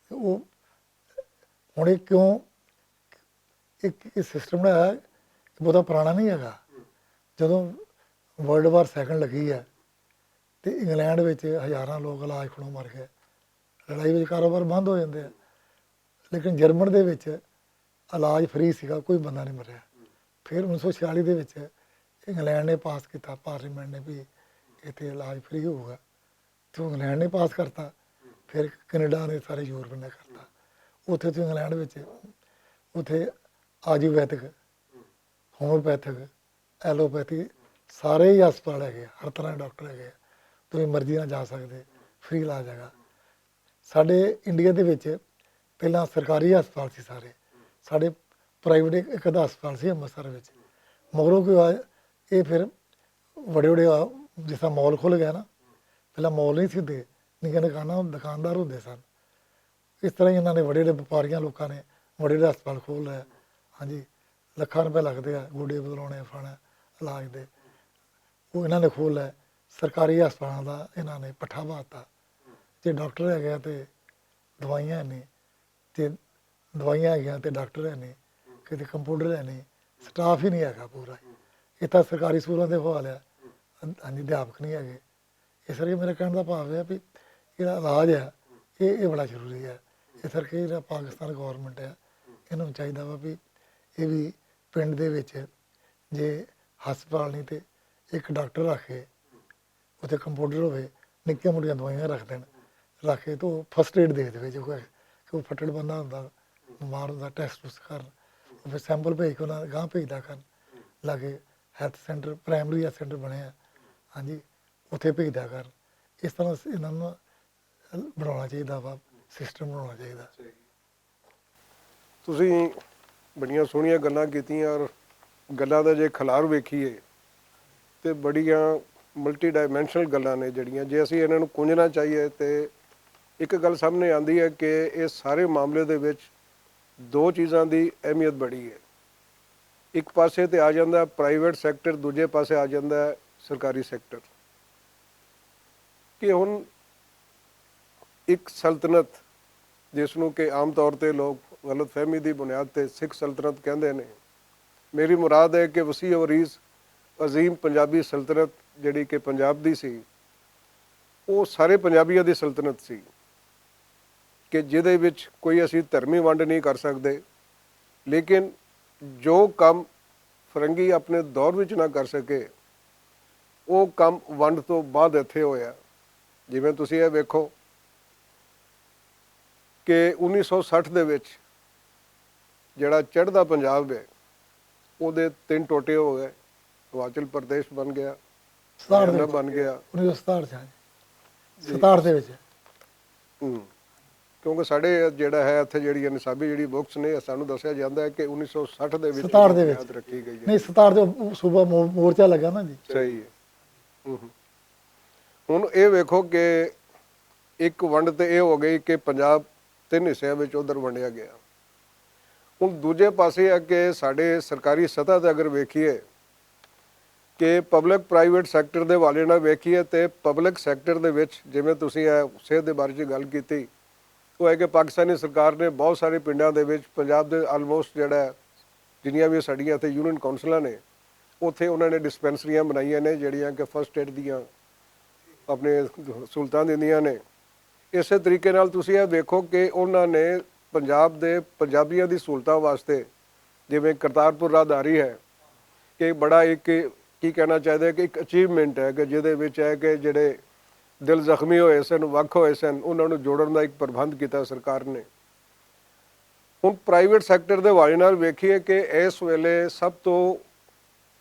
تے او ہن اے کیوں، اک سسٹم نہ ہے، بہت پرانا نہیں ہے۔ جدوں ورلڈ وار سیکنڈ لگی ہے، تے انگلینڈ وچ ہزاراں لوگ علاج کھڑوں مر گئے۔ لڑائی وچ کاروبار بند ہو جاندے ہیں۔ لیکن جرمن دے وچ علاج فری سیگا، کوئی بندہ نہیں مریا۔ پھر انیس سو چھیالی دے وچ انگلینڈ نے پاس کیتا، پارلیمنٹ نے بھی اتھے علاج فری ہوگا۔ تو انگلینڈ نے پاس کرتا، پھر کینیڈا نے، سارے یورپ نے کرتا۔ اتھے تو انگلینڈ وچ اتھے آجیویدک، ہومیوپیتھک، ایلوپیتھی، سارے ہی ہسپتال ہے گئے، ہر طرح دے ڈاکٹر ہے گئے۔ تسیں مرضی نال جا سکدے، فری علاج ہے گا۔ ساڈے انڈیا دے وچ پہلاں سرکاری ہسپتال سی سارے، ساڈے پرائیویٹ اک ادا ہسپتال سی امرتسر وچ۔ مگروں کوئی آ، اے پھر وڈے وڈے آ، جس طرح مال کھل گیا نا، پہلاں مال نہیں سی ہوندے، نکے نکانا دکاندار ہوندے سن۔ اس طرح ہی انہاں نے وڈے وڈے وپاریاں لوکاں نے وڈے وڈے ہسپتال کھول لے۔ ہاں جی، لکھاں روپے لگدے آ گوڈے بدلونے فلانے علاج دے، وہ انہاں نے کھول لے۔ سرکاری ہسپتالاں دا انہاں نے پٹھا باتا۔ جے ڈاکٹر ہے گیا تے دوائیاں نہیں، تے دوائیاں ہے گیا تے ڈاکٹر ہے نہیں، کتے کمپاؤنڈر ہے نہیں، سٹاف ہی نہیں ہے گا پورا۔ اتھا سرکاری سکولاں دے حوالے ہاں جی، ادھیاپک نہیں ہے گے۔ اس کر کے میرا کہن دا بھاو ہے بھی جیہڑا علاج ہے، یہ یہ بڑا ضروری ہے۔ اس کر کے جیہڑا پاکستان گورنمنٹ ہے، انہوں چاہیدا وا بھی یہ بھی پنڈ دے وچ جے ہسپتال نہیں تے ایک ڈاکٹر رکھ کے اتھے کمپاؤنڈر ہوئے، نکیاں موٹیاں دوائیاں رکھ دین، رکھ کے تو فرسٹ ایڈ دے دے جو کوئی کہ وہ فٹڑ بندہ ہوندا، بیمار ہوندا، ٹیسٹ ٹوسٹ کرن، وہ پھر سیمپل بھیج کے انہاں گاں بھیجدا کرن۔ لاگے ہیلتھ سینٹر، پرائمری ہیلتھ سینٹر بنے آ، ہاں جی، اتھے بھیجدا کرن۔ اس طرح انہاں نوں بنانا چاہیدا وا، سسٹم بنانا چاہیدا۔ تسی بڑیاں سوہنیاں گلاں کیتیاں اور گلاں دا جے کھلار ویکھیے تے بڑیاں ملٹی ڈائمنشنل گلاں نے جڑیاں، جے اسی انہاں نوں کنجنا چاہیے تے اک گل سامنے آندی ہے کہ اس سارے معاملے دے وچ دو چیزاں دی اہمیت بڑی ہے۔ اک پاسے تے آ جاندا ہے پرائیویٹ سیکٹر، دوجے پاسے آ جاندا ہے سرکاری سیکٹر۔ کہ ہن اک سلطنت، جس نوں کہ عام طور تے لوگ غلط فہمی دی بنیاد تے سکھ سلطنت کہندے نے، میری مراد ہے کہ وسیع و عریض عظیم پنجابی سلطنت جڑی کہ پنجاب دی سی، او سارے پنجابیاں دی سلطنت سی کہ جدے وچ کوئی اسی دھرمی ونڈ نہیں کر سکدے، لیکن جو کم فرنگی اپنے دور وچ نہ کر سکے، او کم ونڈ تو بعد ایتھے ہویا۔ جیویں تسی اے ویکھو کہ انیس سو سٹھ دے وچ جڑا چڑھدا پنجاب ہے، او دے تین ٹوٹے ہو گئے۔ ہماچل پردیش بن گیا، ستاٹھ دے ہریانہ وچ۔ بن گیا۔ انیس سو ستاٹھ چ، ہاں جی۔ جی۔ ستاٹھ دے وچ۔ ہوں۔ کیونکہ ساڈے جڑا ہے اتھے جڑی نصابی جڑی بکس نے، سانوں دسیا جاندا ہے کہ انیس سو سٹھ دے وچ ستاٹھ دے وچ۔ بنیاد رکھی گئی ہے۔ نہیں، ستاٹھ دے صوبہ مو-، مورچہ لگا نا جی۔ صحیح ہے۔ ہوں ہوں۔ ہن اے ویکھو کہ اک ونڈ تے اے ہو گئی کہ پنجاب تن حصیاں وچ ادھر ونڈیا گیا۔ ہن دوجے پاسے ہے کہ ساڈے سرکاری سطح تے اگر ویکھیے کہ پبلک پرائیویٹ سیکٹر دے حوالے نال ویکھیے تے پبلک سیکٹر دے وچ جویں تسی اے صحت دے بارے چ گل کیتی، او ہے کہ پاکستانی سرکار نے بہت سارے پنڈاں دے وچ پنجاب دے آلموسٹ جڑا ہے جنیاں وی ساڈیاں اتھے یونین کونسلاں نے، اتھے انہاں نے ڈسپنسریاں بنائیاں نے جڑیاں کہ فرسٹ ایڈ دیاں اپنے سہولتاں دیندیاں نے۔ اسے طریقے نال تسی اے ویکھو کہ انہاں نے پنجاب دے پنجابیاں دی سہولتاں واسطے جویں کرتارپور راہداری ہے، کہ بڑا ایک، کی کہنا چاہیدا ہے کہ ایک اچیومنٹ ہے کہ جدے وچ ہے کہ جڑے دل زخمی ہوئے سن، وکھ ہوئے سن، انہاں نوں جوڑن دا ایک پربند کیتا سرکار نے۔ ہن پرائیویٹ سیکٹر دے حوالے نال ویکھیے کہ اس ویلے سب توں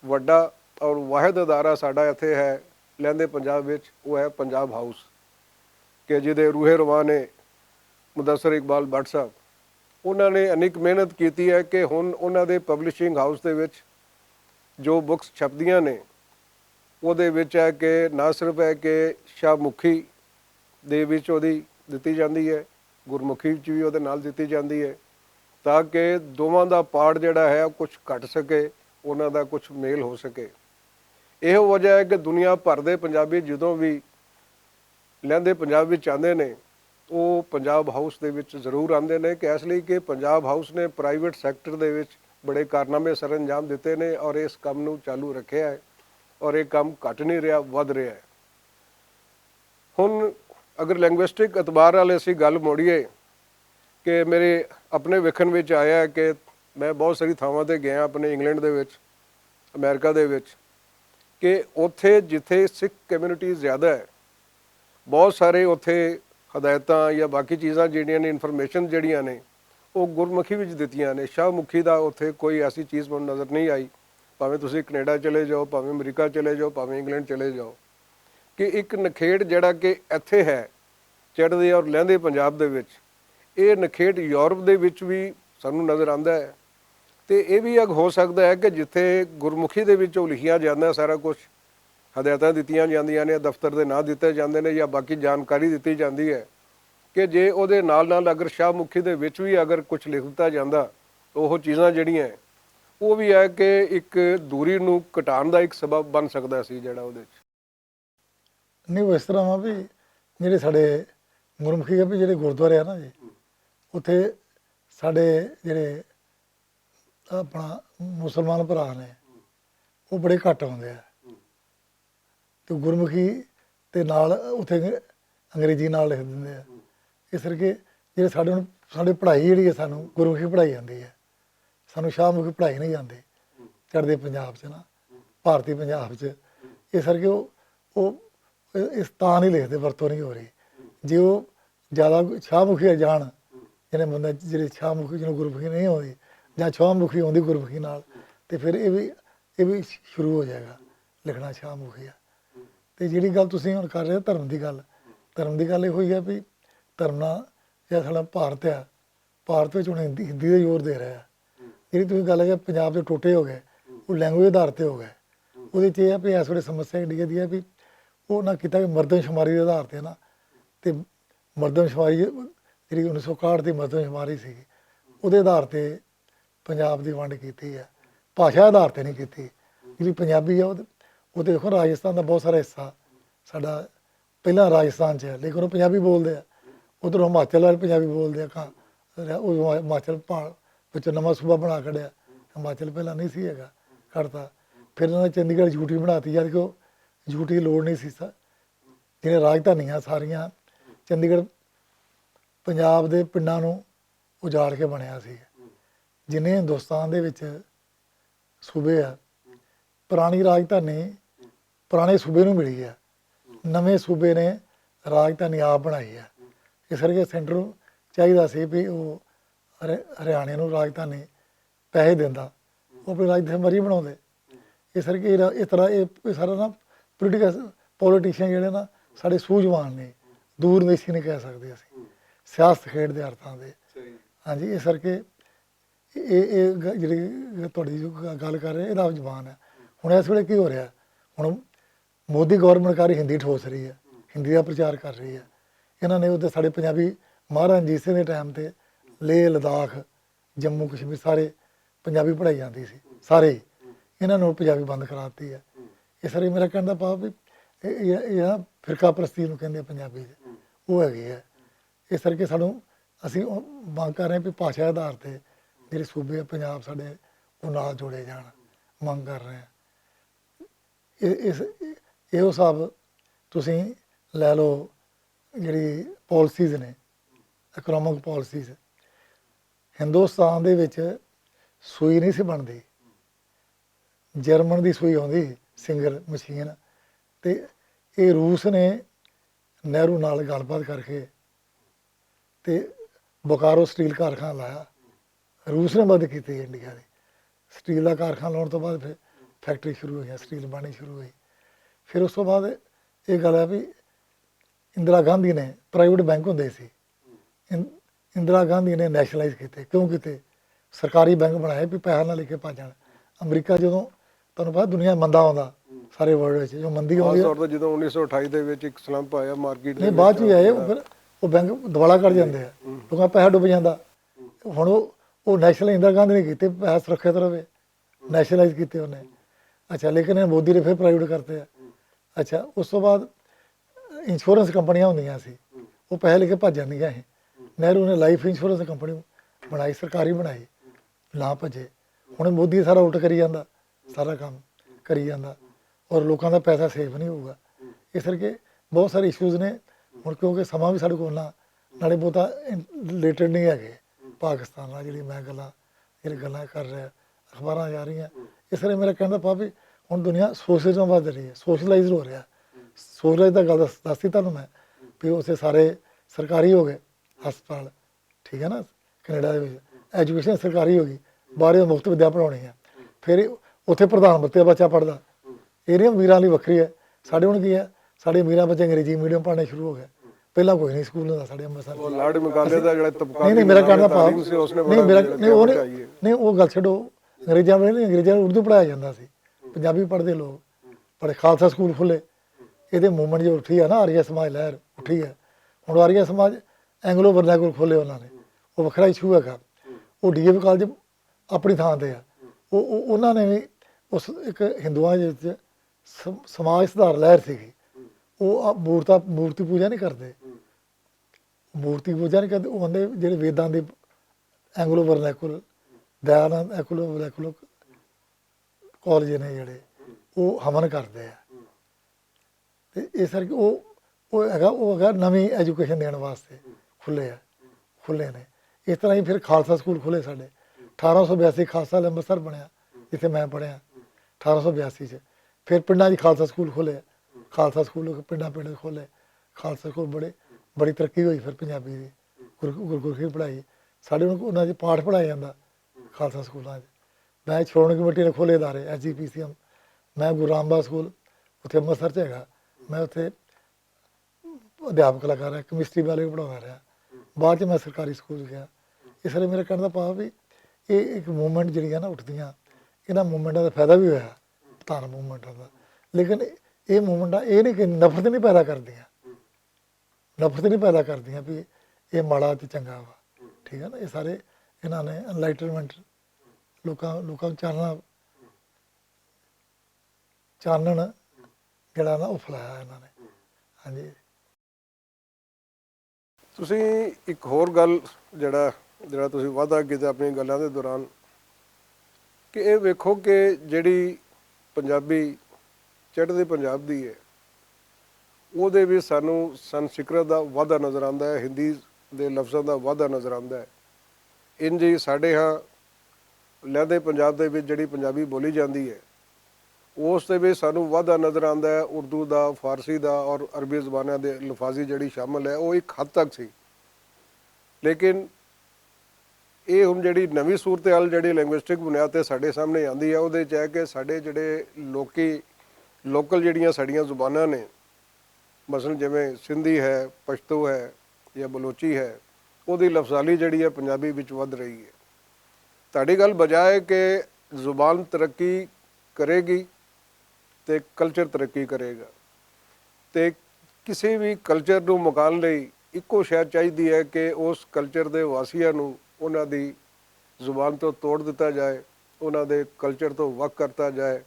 وڈا اور واحد ادارہ ساڈا اتھے ہے لہندے پنجاب وچ، وہ ہے پنجاب ہاؤس، کہ جدے روح رواں نے مدثر اقبال بٹ صاحب، انہاں نے انیک محنت کیتی ہے کہ ہن انہاں دے پبلشنگ ہاؤس دے وچ جو بکس چھپدیاں نے، اوہدے وچ ہے کہ نہ صرف ہے کہ شاہ مکھی دے وچ اوہدی دتی جاندی ہے، گرمکھی وچ وی اوہدے نال دتی جاندی ہے، تاکہ دوواں دا پارٹ جیہڑا ہے او کچھ گھٹ سکے، انہاں دا کچھ میل ہو سکے۔ ایہو وجہ ہے کہ دنیا بھر دے پنجابی جدوں وی لہندے پنجاب وچ آندے نے، او پنجاب ہاؤس دے وچ ضرور آندے نے کہ اس لئی کہ پنجاب ہاؤس نے پرائیویٹ سیکٹر دے وچ بڑے کارنامے سر انجام دتے نے اور اس کم نوں چالو رکھیا ہے اور ایہہ کم گھٹ نئیں رہیا، ودھ رہیا ہے۔ ہن اگر لنگویسٹک اعتبار نال اسی گل موڑیے کہ میرے اپنے ویکھن وچ آیا ہے کہ میں بہت ساری تھاواں تے گیا اپنے انگلینڈ دے وچ، امریکہ دے وچ، کہ اتھے جتھے سکھ کمیونٹی زیادہ ہے، بہت سارے اتھے ہدایتاں یا باقی چیزاں جیہڑیاں نے، انفارمیشن جیہڑیاں نے، او گرمکھی وچ دتیاں نے۔ شاہ مکھی دا اتھے کوئی ایسی چیز مینوں نظر نئیں آئی، پاویں تسی کینیڈا چلے جاؤ، پاویں امریکہ چلے جاؤ، پاویں انگلینڈ چلے جاؤ، کہ اک نکھیڑ جیہڑا کہ اتھے ہے چڑھدے اور لہندے پنجاب دے وچ، ایہہ نکھیڑ یورپ دے وچ وی سانوں نظر آندا ہے۔ تے ایہہ وی اک ہو سکدا ہے کہ جتھے گرمکھی دے وچ او لکھیاں جاندا ہے سارا کچھ، ہدایتاں دتیاں جاندیاں نے، دفتر دے ناں دتے جاندے نے یا باقی جانکاری دتی جاندی ہے، کہ جے اوہدے نال نال اگر شاہ مکھی دے وچ وی اگر کچھ لکھ دتا جاندا، او چیزاں جیہڑیاں ہیں، او وی ہے کہ اک دوری نوں گھٹان دا اک سبب بن سکدا سی جیہڑا اوہدے وچ۔ نئیں، او اس طرح وا وی جیہڑے ساڈے گرمکھی دے وی جیہڑے گردوارے آ نا جی، اتھے ساڈے جیہڑے اپنا مسلمان بھرا نے، او بڑے گھٹ آندے آ۔ تے گرمکھی دے نال اتھے انگریزی نال لکھ دیندے آ۔ اس کر کے جیہڑے ساڈے ہن ساڈے پڑھائی جیہڑی ہے، سانوں گرمکھی پڑھائی جاندی ہے، سانوں شاہ مکھی پڑھائی نئیں جاندی۔ چڑھدے پنجاب چ نا، بھارتی پنجاب چ، اس کر کے او او اس تاں نئیں لکھدے، ورتوں نئیں ہو رہی۔ جے او زیادہ شاہ مکھی جان، جنے بندے جیہڑے شاہ مکھی جنوں گرمکھی نئیں ہوندی، یا شاہ مکھی ہوندی گرمکھی نال، تے فیر ایہہ وی ایہہ وی شروع ہو جائے گا لکھنا شاہ مکھی۔ تے جیہڑی گل تسی ہن کر رہے ہو دھرم دی گل، دھرم دی گل ایہو ہی ہے وی دھرم نال جیہڑا ساڈا بھارت ہے، بھارت وچ ہن ہندی ہندی تے زور دے رہے آ۔ جیہڑی تسی گل ہے کہ پنجاب دے ٹوٹے ہو گئے، او لینگویج آدھار تے ہو گئے۔ اوہدے چ ایہہ ہے وی ایس ویلے سمسیا ایڈی ایہہ دی ہے وی او نہ کیتا کہ مردم شماری دے آدھار تے نا، تے مردم شماری جیہڑی انیس سو اکاہٹ دی مردم شماری سی، اوہدے آدھار تے پنجاب دی ونڈ کیتی ہے، بھاشا آدھار تے نئیں کیتی۔ جیہڑی پنجابی ہے او تے او تے دیکھو راجستھان دا بہت سارا حصہ ساڈا پہلاں راجستھان چ ہے، لیکن او پنجابی بولدے آ۔ ادھر ہماچل والے پنجابی بولدے آ کاں، او ہماچل پہاڑ وچ نواں صوبہ بنا کھڑیا۔ ہماچل پہلاں نئیں سی ہے گا، کرتا۔ فیر انہاں نے چندی گڑھ جھوٹی بناتی، جد کہ او جھوٹی لوڑ نئیں سی۔ جیہڑیاں راجدھانیاں ساریاں چندی گڑھ پنجاب دے پنڈاں نوں اجاڑ کے بنیا سی۔ جنہیں ہندوستان دے وچ صوبے آ، پرانی راجدھانی پرانے صوبے نوں ملی آ، نویں صوبے نے راجدھانی آپ بنائی آ۔ اس کر کے سینٹر چاہیدا سی وی او ہریانے نوں راجدھانی پیسے دیندا، او اپنی راجدھانی مری بناوندے۔ اس کر کے اس طرح ایہہ سارا نا پولیٹیکل پولیٹیشن جیہڑے نا ساڈے سوجھوان نے، دور دیشی نے کہہ سکدے اسی، سیاست کھیڈ دے ارتھاں دے۔ ہاں جی، اس کر کے ایہہ ایہہ جیہڑی تہاڈی گل کر رہے ایہدا زبان ہے۔ ہن اس ویلے کی ہو رہیا؟ ہن مودی گورنمنٹ کر رہی ہندی ٹھوس رہی ہے، ہندی دا پرچار کر رہی ہے۔ انہاں نے ادھر ساڈے پنجابی مہاراج جیت سنگھ دے ٹائم تے لیہ لداخ، جموں کشمیر سارے پنجابی پڑھائی جاندی سی، سارے ہی۔ انہاں نے پنجابی بند کرا دتی ہے۔ اس طرح میرا کہن دا پاپ وی ایہہ فرقہ پرستی نوں کہندے پنجابی دے، او ہے گئی ہے۔ اس طرح کہ سانوں اسی مانگ کر رہے ہیں کہ پاشا آدھار تے جیہڑے صوبے پنجاب ساڈے او نال جوڑے جان، مانگ کر رہے ہیں۔ ایہو صاحب تسی لے لو، جیہڑی پالیسیز نے، اکنامک پالیسیز، ہندوستان دے وچ سوئی نئیں سی بندی، جرمن دی سوئی ہوندی، سنگر مشین۔ تے ایہہ روس نے نہرو نال گل بات کر کے تے بکارو سٹیل کارخانہ لایا۔ روس نے مدد کیتی انڈیا دی۔ سٹیل دا کارخانہ لاؤن توں بعد فیکٹری شروع ہوئی، سٹیل بانی شروع ہوئی۔ فیر اس توں بعد ایہہ گل ہے وی اندرا گاندھی نے، پرائیویٹ بینک ہوندے سی، اندرا گاندھی نے نیشنلائز کیتے۔ کیوں کیتے؟ سرکاری بینک بنائے وی پیسہ نہ لے کے پاجن۔ امریکہ جدوں تہانوں پتا دنیا مندا ہوندا، سارے ورلڈ وچ جو مندی ہوندی ہے، جدوں انیس سو اٹھائی دے وچ اک سلمپ آیا مارکیٹ دے وچ، بعد چ وی آئے، او بینک دوالا کر جاندے آ، لوکاں پیسہ ڈوب جاندا۔ ہن او نیشنل اندرا گاندھی نے کیتے پیسہ سرکھیت رہے، نیشنلائز کیتے انہیں۔ اچھا، لیکن مودی نے فیر پرائیویٹ کرتے آ۔ اچھا، اس توں بعد انشورنس کمپنیاں ہوندیاں سی، او پیسے لے کے پاجن نہیں گئے۔ نہرو نے لائف انشورنس کمپنی بنائی، سرکاری بنائی، نہ پجے۔ ہن مودی سارا اٹھ کری جاندا، سارا کم کری جاندا، اور لوکاں دا پیسہ سیف نہیں ہوگا۔ اس کرکے بہت سارے ایشوز نے۔ ہن کیونکہ سماں وی ساڈے کول نہ، نالے بہت ریلیٹڈ نہیں ہے کہ پاکستان نال جیہڑی میں گلاں جیہڑی گلاں کر رہے، اخباراں جا رہی ہیں۔ اس طرح میرا کہنا پاپی، ہن دنیا سوشلزم ود رہی ہے، سوشلائز ہو رہا ہے۔ سوشلائز دا گل دستی تہانوں میں، وی اسے سارے سرکاری ہو گئے، ہسپتال، ٹھیک ہے نا؟ کینیڈا دے وچ ایجوکیشن سرکاری ہو گئی، باہر مفت ودیا پڑھاونی ہے۔ فیر اتھے پردھان منتری دا بچہ پڑھدا، ایہہ نی امیراں لئی وکھری ہے۔ ساڈے ہن کی ہے؟ ساڈے امیراں بچے انگریزی میڈیم پڑھنے شروع ہو گئے۔ پہلا کوئی نہیں سکول ہوندا ساڈے امرتسر وچ۔ لارڈ مکالے دا جڑا طبقہ، نہیں، نہیں، میرا کہنا پاپ، نہیں، میرا، نہیں، وہ نہیں، نہیں، وہ گل چھڈو۔ انگریزاں ویلے نہیں، انگریزاں نوں اردو پڑھایا جاندا سی، پنجابی پڑھدے لوگ۔ پر خالصہ سکول کھلے، ایہدے موومنٹ جو اٹھی ہے نا، آریہ سماج لہر اٹھی ہے۔ ہن آریہ سماج اینگلو ورنیکول کھولے انہاں نے، وہ وکھرا ایشو ہے۔ وہ ڈی اے وی کالج اپنی تھاں تے ہے۔ وہ انہاں نے وی اس ایک ہندوؤں دے وچ سماج سدھار لہر سی گئی۔ وہ مورتا مورتی پوجا نہیں کردے، مورتی پوجا نہیں کردے۔ وہ آندے جڑے ویداں دے اینگلو ورنیکول، دیانند اینگلو ورنیکول کالج نے جڑے، وہ ہمن کردے ہیں۔ تے اس کرکے او او ہیگا او ہیگا نویں ایجوکیشن دین واسطے کھلے ہے، کھلے نے۔ اس طرح ہی پھر خالصہ سکول کھلے ساڈے۔ اٹھارہ سو بیاسی خالصہ لمبسر بنیا، جتھے میں پڑھیا۔ اٹھارہ سو بیاسی چ پھر پنڈاں دی خالصہ سکول کھلے، خالصہ سکول پنڈاں پنڈ کھلے۔ خالصہ سکول بڑے، بڑی ترقی ہوئی پھر پنجابی دی، گرگرخی پڑھائی۔ ساڈے انہاں دی پاٹھ پڑھایا جاندا خالصہ سکولاں چ۔ میں چھوڑن کمیٹی نے کھولے ادارے ایس جی پی سی ایم۔ میں گرو رام باس سکول اتھے امرتسر چ ہیگا، میں اتھے ادھیاپک لگا رہا، کیمسٹری والے بھی پڑھانا رہا۔ بعد چ میں سرکاری سکول گیا۔ اس لیے میرا کہنا پاپ بھی یہ ایک موومنٹ جڑی ہے نا اٹھدیاں، انہاں موومنٹاں دا فائدہ بھی ہویا، پتھان موومنٹاں دا۔ لیکن یہ موومنٹاں یہ نہیں کہ نفرت نہیں پیدا کردیاں، نفرت نہیں پیدا کردیاں بھی یہ ماڑا تے چنگا وا۔ ٹھیک ہے نا؟ یہ سارے انہاں نے انلائٹنمنٹ لوکاں لوکاں چاننا چانن جڑا نا او پھلایا انہاں نے۔ ہاں جی۔ تسی اک ہور گل جڑا جڑا تسی وعدہ کیتا اپنی گلاں دے دوران کہ اے ویکھو کہ جڑی پنجابی چڑھدی پنجاب دی ہے، او دے وچ سانوں سنسکرت دا وعدہ نظر آندا ہے، ہندی دے لفظاں دا وعدہ نظر آندا ہے۔ ان جی ساڈے ہاں لہندے پنجاب دے وچ جڑی پنجابی بولی جاندی ہے، اس دے وچ سانوں وعدہ نظر آندا ہے اردو دا، فارسی دا اور عربی زباناں دے لفاظی جڑی شامل ہے او اک حد تک سی۔ لیکن ایہہ ہن جیہڑی نویں صورتحال جیہڑی لنگوسٹک بنیاد تے ساڈے سامنے آندی ہے اوہدے چ ہے کہ ساڈے جیہڑے لوکی لوکل جیہڑیاں ساڈیاں زباناں نے، مثلا جیویں سندھی ہے، پشتو ہے، یا بلوچی ہے، اوہدی لفظالی جیہڑی ہے پنجابی وچ ودھ رہی ہے۔ تہاڈی گل بجائے کہ زبان ترقی کرے گی، تے کلچر ترقی کرے گا۔ تے کسے وی کلچر نوں مکان لئی اکو شے چاہیدی ہے کہ اس کلچر دے واسیاں نوں انہاں دی زبان توں توڑ دتا جائے، انہاں دے کلچر توں وکھ کرتا جائے،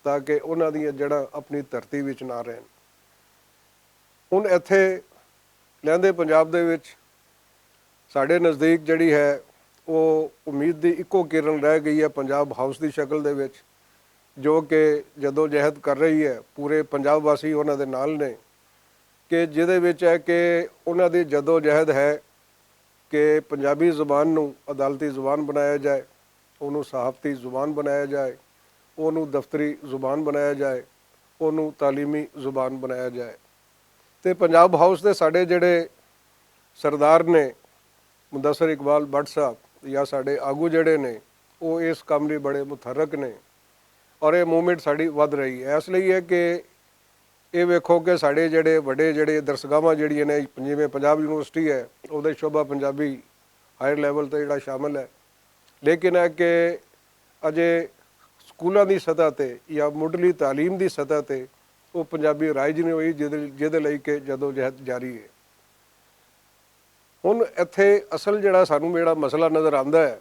تاکہ انہاں دیاں جڑاں اپنی دھرتی وچ نہ رہن۔ ہن ایتھے لہندے پنجاب دے وچ ساڈے نزدیک جڑی ہے او امید دی اکو کرن رہ گئی ہے پنجاب ہاؤس دی شکل دے وچ، جو کہ جدوجہد کر رہی ہے، پورے پنجاب واسی انہاں دے نال نے، کہ جدے وچ ہے کہ انہاں دی جدوجہد ہے کہ پنجابی زبان نوں عدالتی زبان بنایا جائے، انہوں صحافتی زبان بنایا جائے، انہوں دفتری زبان بنایا جائے، انہوں تعلیمی زبان بنایا جائے۔ تے پنجاب ہاؤس دے ساڈے جڑے سردار نے، مدثر اقبال بٹ صاحب، یا ساڈے آگو جیہڑے نے، او اس کم لئی بڑے متحرک نے۔ اور ایہہ موومنٹ ساڈی ودھ رہی ہے، اس لئی ہے کہ ایہہ ویکھو کہ ساڈے جیہڑے وڈے جیہڑے درسگاہواں جیہڑیاں نے، جیویں پنجاب یونیورسٹی ہے، اوہدے شعبہ پنجابی ہائر لیول تے جیہڑا شامل ہے، لیکن ہے کہ اجے سکولاں دی سطح تے یا مڈلی تعلیم دی سطح تے او پنجابی رائج نہیں ہوئی، جیہدے لئی کہ جدوجہد جاری ہے۔ ہن ایتھے اصل جیہڑا سانوں جیہڑا مسئلہ نظر آندا ہے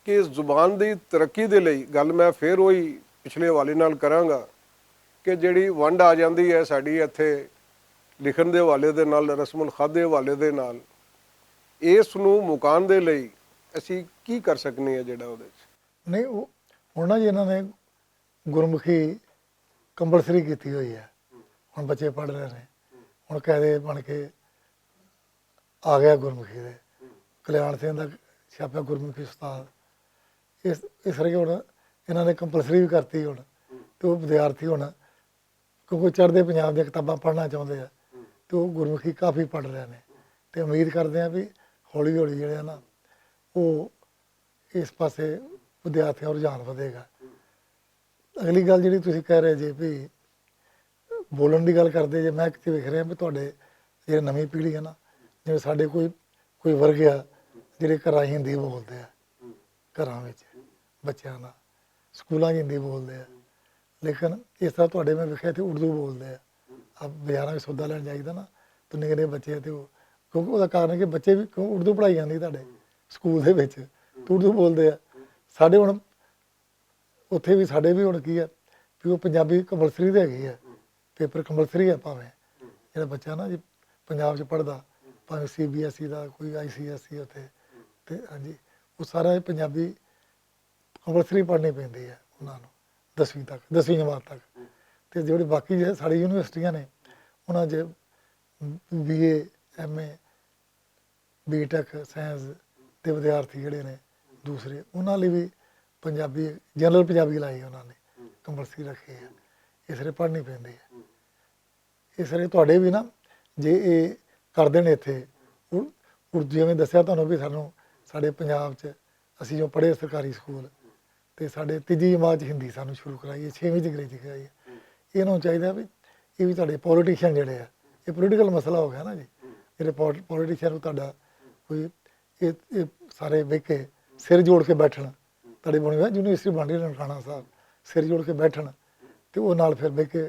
کہ زبان دی ترقی دے لئی گل میں فیر اوہی پچھلے حوالے نال کراں گا کہ جیہڑی ونڈ آ جاندی ہے ساڈی ایتھے لکھن دے حوالے دے نال، رسم الخط دے حوالے دے نال، اس نوں مکان دے لئی اسی کی کر سکنے ہیں جیہڑا اوہدے وچ؟ نہیں، ہن ناں جی انہاں نے گرمکھی کمپلسری کیتی ہوئی ہے۔ ہن بچے پڑھ رہے نے، ہن قاعدے بن کے آ گیا گرمکھی دے۔ کلیان سنگھ دا چھاپیا گرمکھی استاد۔ اس اس طرح کہ ہن انہاں نے کمپلسری وی کرتی ہن، تے او ودیارتھی ہن کیونکہ چڑھدے پنجاب دیاں کتاباں پڑھنا چاہندے آ، تے او گرمکھی کافی پڑھ رہے نے۔ تے امید کردے آ وی ہولی ہولی جیہڑے آ ناں او اس پاسے ودیارتھیاں رجحان ودھے گا۔ اگلی گل جیہڑی تسی کہہ رہے جے وی بولن دی گل کردے جے، میں کتے ویکھ رہے آ وی تہاڈے جیہڑے نویں پیڑھی ہے ناں، جیویں ساڈے کوئی کوئی ورگ آ جیہڑے گھراں ہندی بولدے آ، گھراں وچ بچیاں ناں سکولاں ہندی بولدے آ، لیکن اس طرح تہاڈے میں ویکھیا تے اردو بولدے آ۔ اب بازاراں وچ سودا لین جائیدا ناں، تے نکے نکے بچے تے او کیونکہ اوہدا کارن کہ بچے وی کیوں اردو پڑھائی جاندی تہاڈے سکول دے وچ، تے اردو بولدے آ۔ ساڈے ہن اتھے وی ساڈے وی ہن کی ہے کہ او پنجابی کمپلسری تے ہیگی ہے، پیپر کمپلسری ہے۔ پاویں جیہڑا بچہ ناں جی پنجاب چ پڑھدا، پاویں سی بی ایس ای دا کوئی آئی سی ایس ای اتھے، تے ہاں جی، او سارا پنجابی کمپلسری پڑھنی پیندی ہے انہاں نوں، دسویں تک، دسویں جماعت تک۔ تے جیہڑے باقی ساڈی یونیورسٹیاں نے، انہاں چ بی اے، ایم اے، بی ٹیک سائنس دے ودیارتھی جیہڑے نے دوسرے، انہاں لئی وی پنجابی، جنرل پنجابی لائی انہاں نے، کمپلسری رکھی ہے۔ اس طرح پڑھنی پیندی ہے۔ اس طرح تہاڈے وی ناں جے اے کردے نے اتھے، اردو جیویں دسیا تہانوں وی سانوں ساڈے پنجاب چ اسی جو پڑھے سرکاری سکول، تے ساڈے تیجی جماعت چ ہندی سانوں شروع کرائی ہے، چھیویں چ انگریزی کرائی ہے۔ انہاں نوں چاہیدا وی اے وی تہاڈے پولیٹیشن جیہڑے آ، اے پولیٹیکل مسئلہ ہو گیا ناں جی۔ جیہڑے پولیٹیشن تہاڈا کوئی اے اے سارے ویکھ کے سر جوڑ کے بیٹھن، تہاڈے بنے ہوئے یونیورسٹی بن رہی ننکانہ صاحب، سر جوڑ کے بیٹھن تے او نال فیر ویکھ کے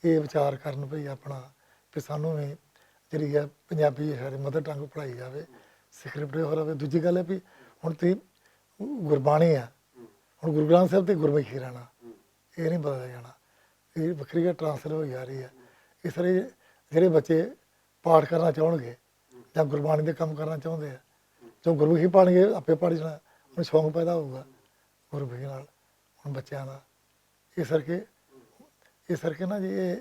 اے وچار کرن پئی اپنا کہ سانوں وی جیہڑی ہے پنجابی ساڈی مدر ٹنگ پڑھائی جاوے، سکرپٹ ہو رہے۔ دوجی گل ہے بھی ہن تے گربانی ہے، ہن گرو گرانتھ صاحب تے گرمکھی رہنا، اے نہیں بدلیا جانا۔ اے وکھری گل ٹرانسفر ہوئی جا رہی ہے۔ اس طرح جیہڑے بچے پاٹ کرنا چاہون گے یا گربانی دے کم کرنا چاہندے ہیں، جو گرمکھی پڑھن گے آپے پڑھ جانا، انہوں شوق پیدا ہوگا گرمکھی نال ہن بچیاں دا۔ اس کرکے اس کرکے نا جی اے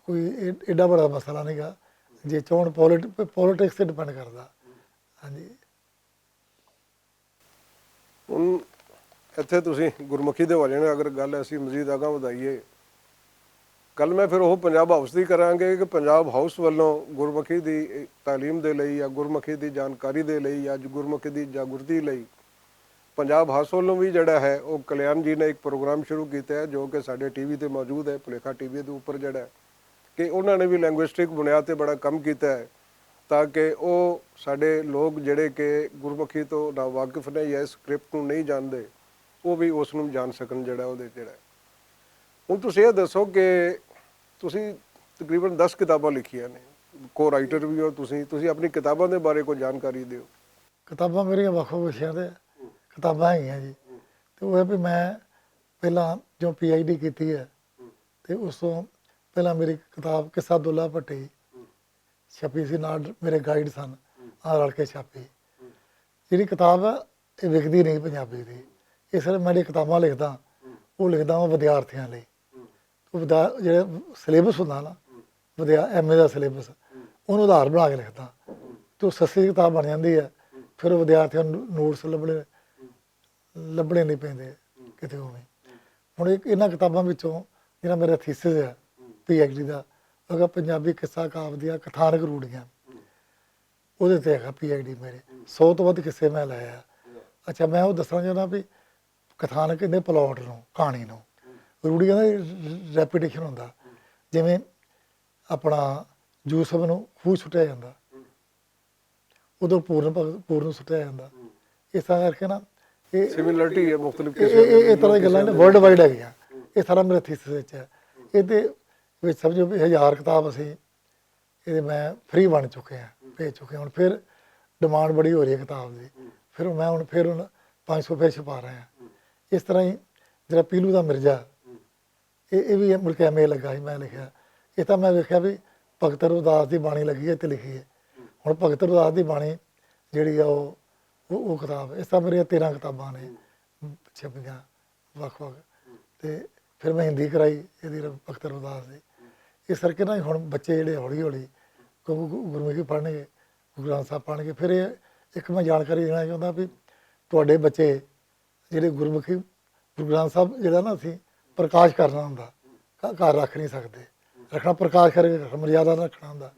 کوئی ایڈا بڑا مسئلہ نہیں گا۔ جے چون پولیٹکس تے ڈپینڈ کردا۔ ہاں جی۔ ہن ایتھے تسی گرمکھی دے حوالے نال اگر گل ایسی مزید اگاں ودھائیے، گل میں فیر او پنجاب ہاؤس دی کراں گے کہ پنجاب ہاؤس ولوں گرمکھی دی تعلیم دے لئی یا گرمکھی دی جانکاری دے لئی یا گرمکھی دی جاگرتی لئی پنجاب ہاؤس ولوں وی جیہڑا ہے او کلیان جی نے اک پروگرام شروع کیتا ہے جو کہ ساڈے ٹی وی تے موجود ہے، پلیکھا ٹی وی دے اپر جیہڑا ہے کہ انہاں نے وی لینگویسٹک بنیاد تے بڑا کم کیتا ہے تاکہ او ساڈے لوگ جیہڑے کہ گرمکھی توں ناواقف نے یا اس سکرپٹ نوں نہیں جاندے، او وی اس نوں جان سکن جیہڑا اوہدے جیہڑا ہے۔ ہن تسی ایہہ دسو کہ تسی تقریبا دس کتاباں لکھیاں نے، کو رائٹر وی ہو تسی تسی اپنی کتاباں دے بارے کوئی جانکاری دیو؟ کتاباں میریاں وکھ وکھ وشیاں تے کتاباں ہیگیاں جی۔ تے او ہے بھی میں پہلاں جو پی آئی ڈی کیتی ہے، تے اس توں پہلاں میری کتاب قصہ دولہ پٹی چھپی سی، نال میرے گائیڈ سن، آ رل کے چھپی۔ جیہڑی کتاب ہے، اے وکدی نہیں پنجابی دی۔ اس لئی میں جیہڑی کتاباں لکھدا، او لکھدا واں ودیارتھیاں لئی۔ تے ودا جیہڑا سلیبس ہوندا نا، ودیا ایم اے دا سلیبس، اونوں آدھار بنا کے لکھدا۔ تے او سستی کتاب بن جاندی ہے۔ فیر او ودیارتھیاں نوں نوٹس لبھنے لبھنے نہیں پیندے کتے ہوویں۔ ہن اک انہاں کتاباں وچوں جیہڑا میرا تھیسس ہے پی ایچ ڈی دا، اگر پنجابی قصہ کاف دیاں کتھانک روڑیاں، اوہدے تے ہے پی ایچ ڈی میرے۔ سو تو ودھ قصے میں لے آیا۔ اچھا، میں وہ دسنا چاہنا بھی کتھانک کہندے پلاٹ نوں، کہانی نوں، روڑی کہندا ریپیٹیشن ہوندا۔ جویں اپنا یوسف نوں خوہ سٹیا جاندا، ادھر پورن پورن سٹیا جاندا۔ اس طرح کر کے نا، یہ سملرٹی ہے مختلف، یہ طرح گلاں نے ورلڈ وائڈ ہے گیا۔ یہ سارا میرا تھیسس وچ ہے۔ یہ تے وچ سمجھو بھی ہزار کتاب اسی یہ میں فری بن چکے ہیں، بھیج چکے ہیں۔ ہن پھر ڈیمانڈ بڑی ہو رہی ہے کتاب دی۔ پھر میں ہن پھر ہن پانچ سو پھر چھپا رہے ہیں۔ اس طرح ہی جڑا پیلو دا مرزا، یہ یہ بھی ملک ایم اے لگا سی، میں لکھیا۔ یہ تاں میں ویکھیا بھی بھگت رداس دی بانی لگی ہے تے لکھی ہے۔ ہن بھگت رداس دی بانی جڑی آ، وہ وہ کتاب، اس طرح میریاں تیرہ کتاباں نے چھپیاں، وکھ وکھ۔ تے پھر میں ہندی کرائی، یہ بھگت رداس دی۔ اس طرح کہ نا ہن بچے جڑے ہولی ہولی گرمکی پڑھنے گے، گرانسا پڑھنے گے۔ پھر یہ ایک میں جانکاری دینا چاہتا بھی تواڈے بچے جڑے گرمکی، گرانسا جڑا نا اسی پرکاش کرنا ہوندا، گھر رکھ نہیں سکدے۔ رکھنا پرکاش کر کے رکھنا، مریادا رکھنا ہوندا۔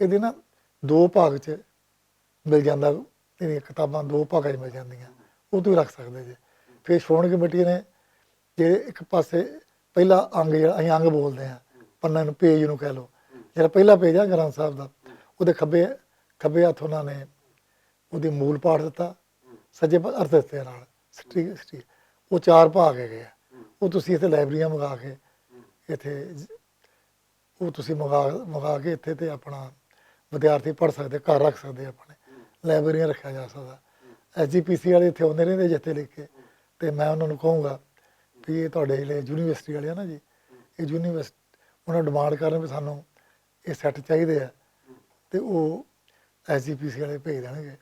یہ نا دو پاگ چ مل جاندا، تیری کتاباں دو پاگاں چ مل جاندیاں، وہ تو رکھ سکدے جے۔ پھر شون کمیٹی نے جے ایک پاسے پہلا انگ جڑا ایں انگ بولدے ہیں، پنن پیج نوں کہہ لو، جڑا پہلا پیج ہے گرانسا دا، وہ دے کھبے کھبے ہاتھ انہاں نے وہ دی مول پاٹ دتا، سجے پاسے ارتھ دتے نال سٹی سٹی، وہ چار پاگ ہے گئے۔ وہ تسی اتھے لائبریریاں منگا کے اتھے وہ تسی منگا کے اتھے تے اپنا ودیارتھی پڑھ سکدے، گھر رکھ سکدے، اپنے لائبریریاں رکھیا جا سکدا۔ ایس جی پی سی والے اتھے ہوندے رہندے جتھے لکھ کے، تے میں انہاں نوں کہوں گا بھی یہ تہاڈے جڑے یونیورسٹی والے نا جی، یہ یونیورسٹی انہاں ڈیمانڈ کرن بھی سانوں یہ سیٹ چاہیدے آ، تے وہ ایس جی پی سی والے بھیج دین گے۔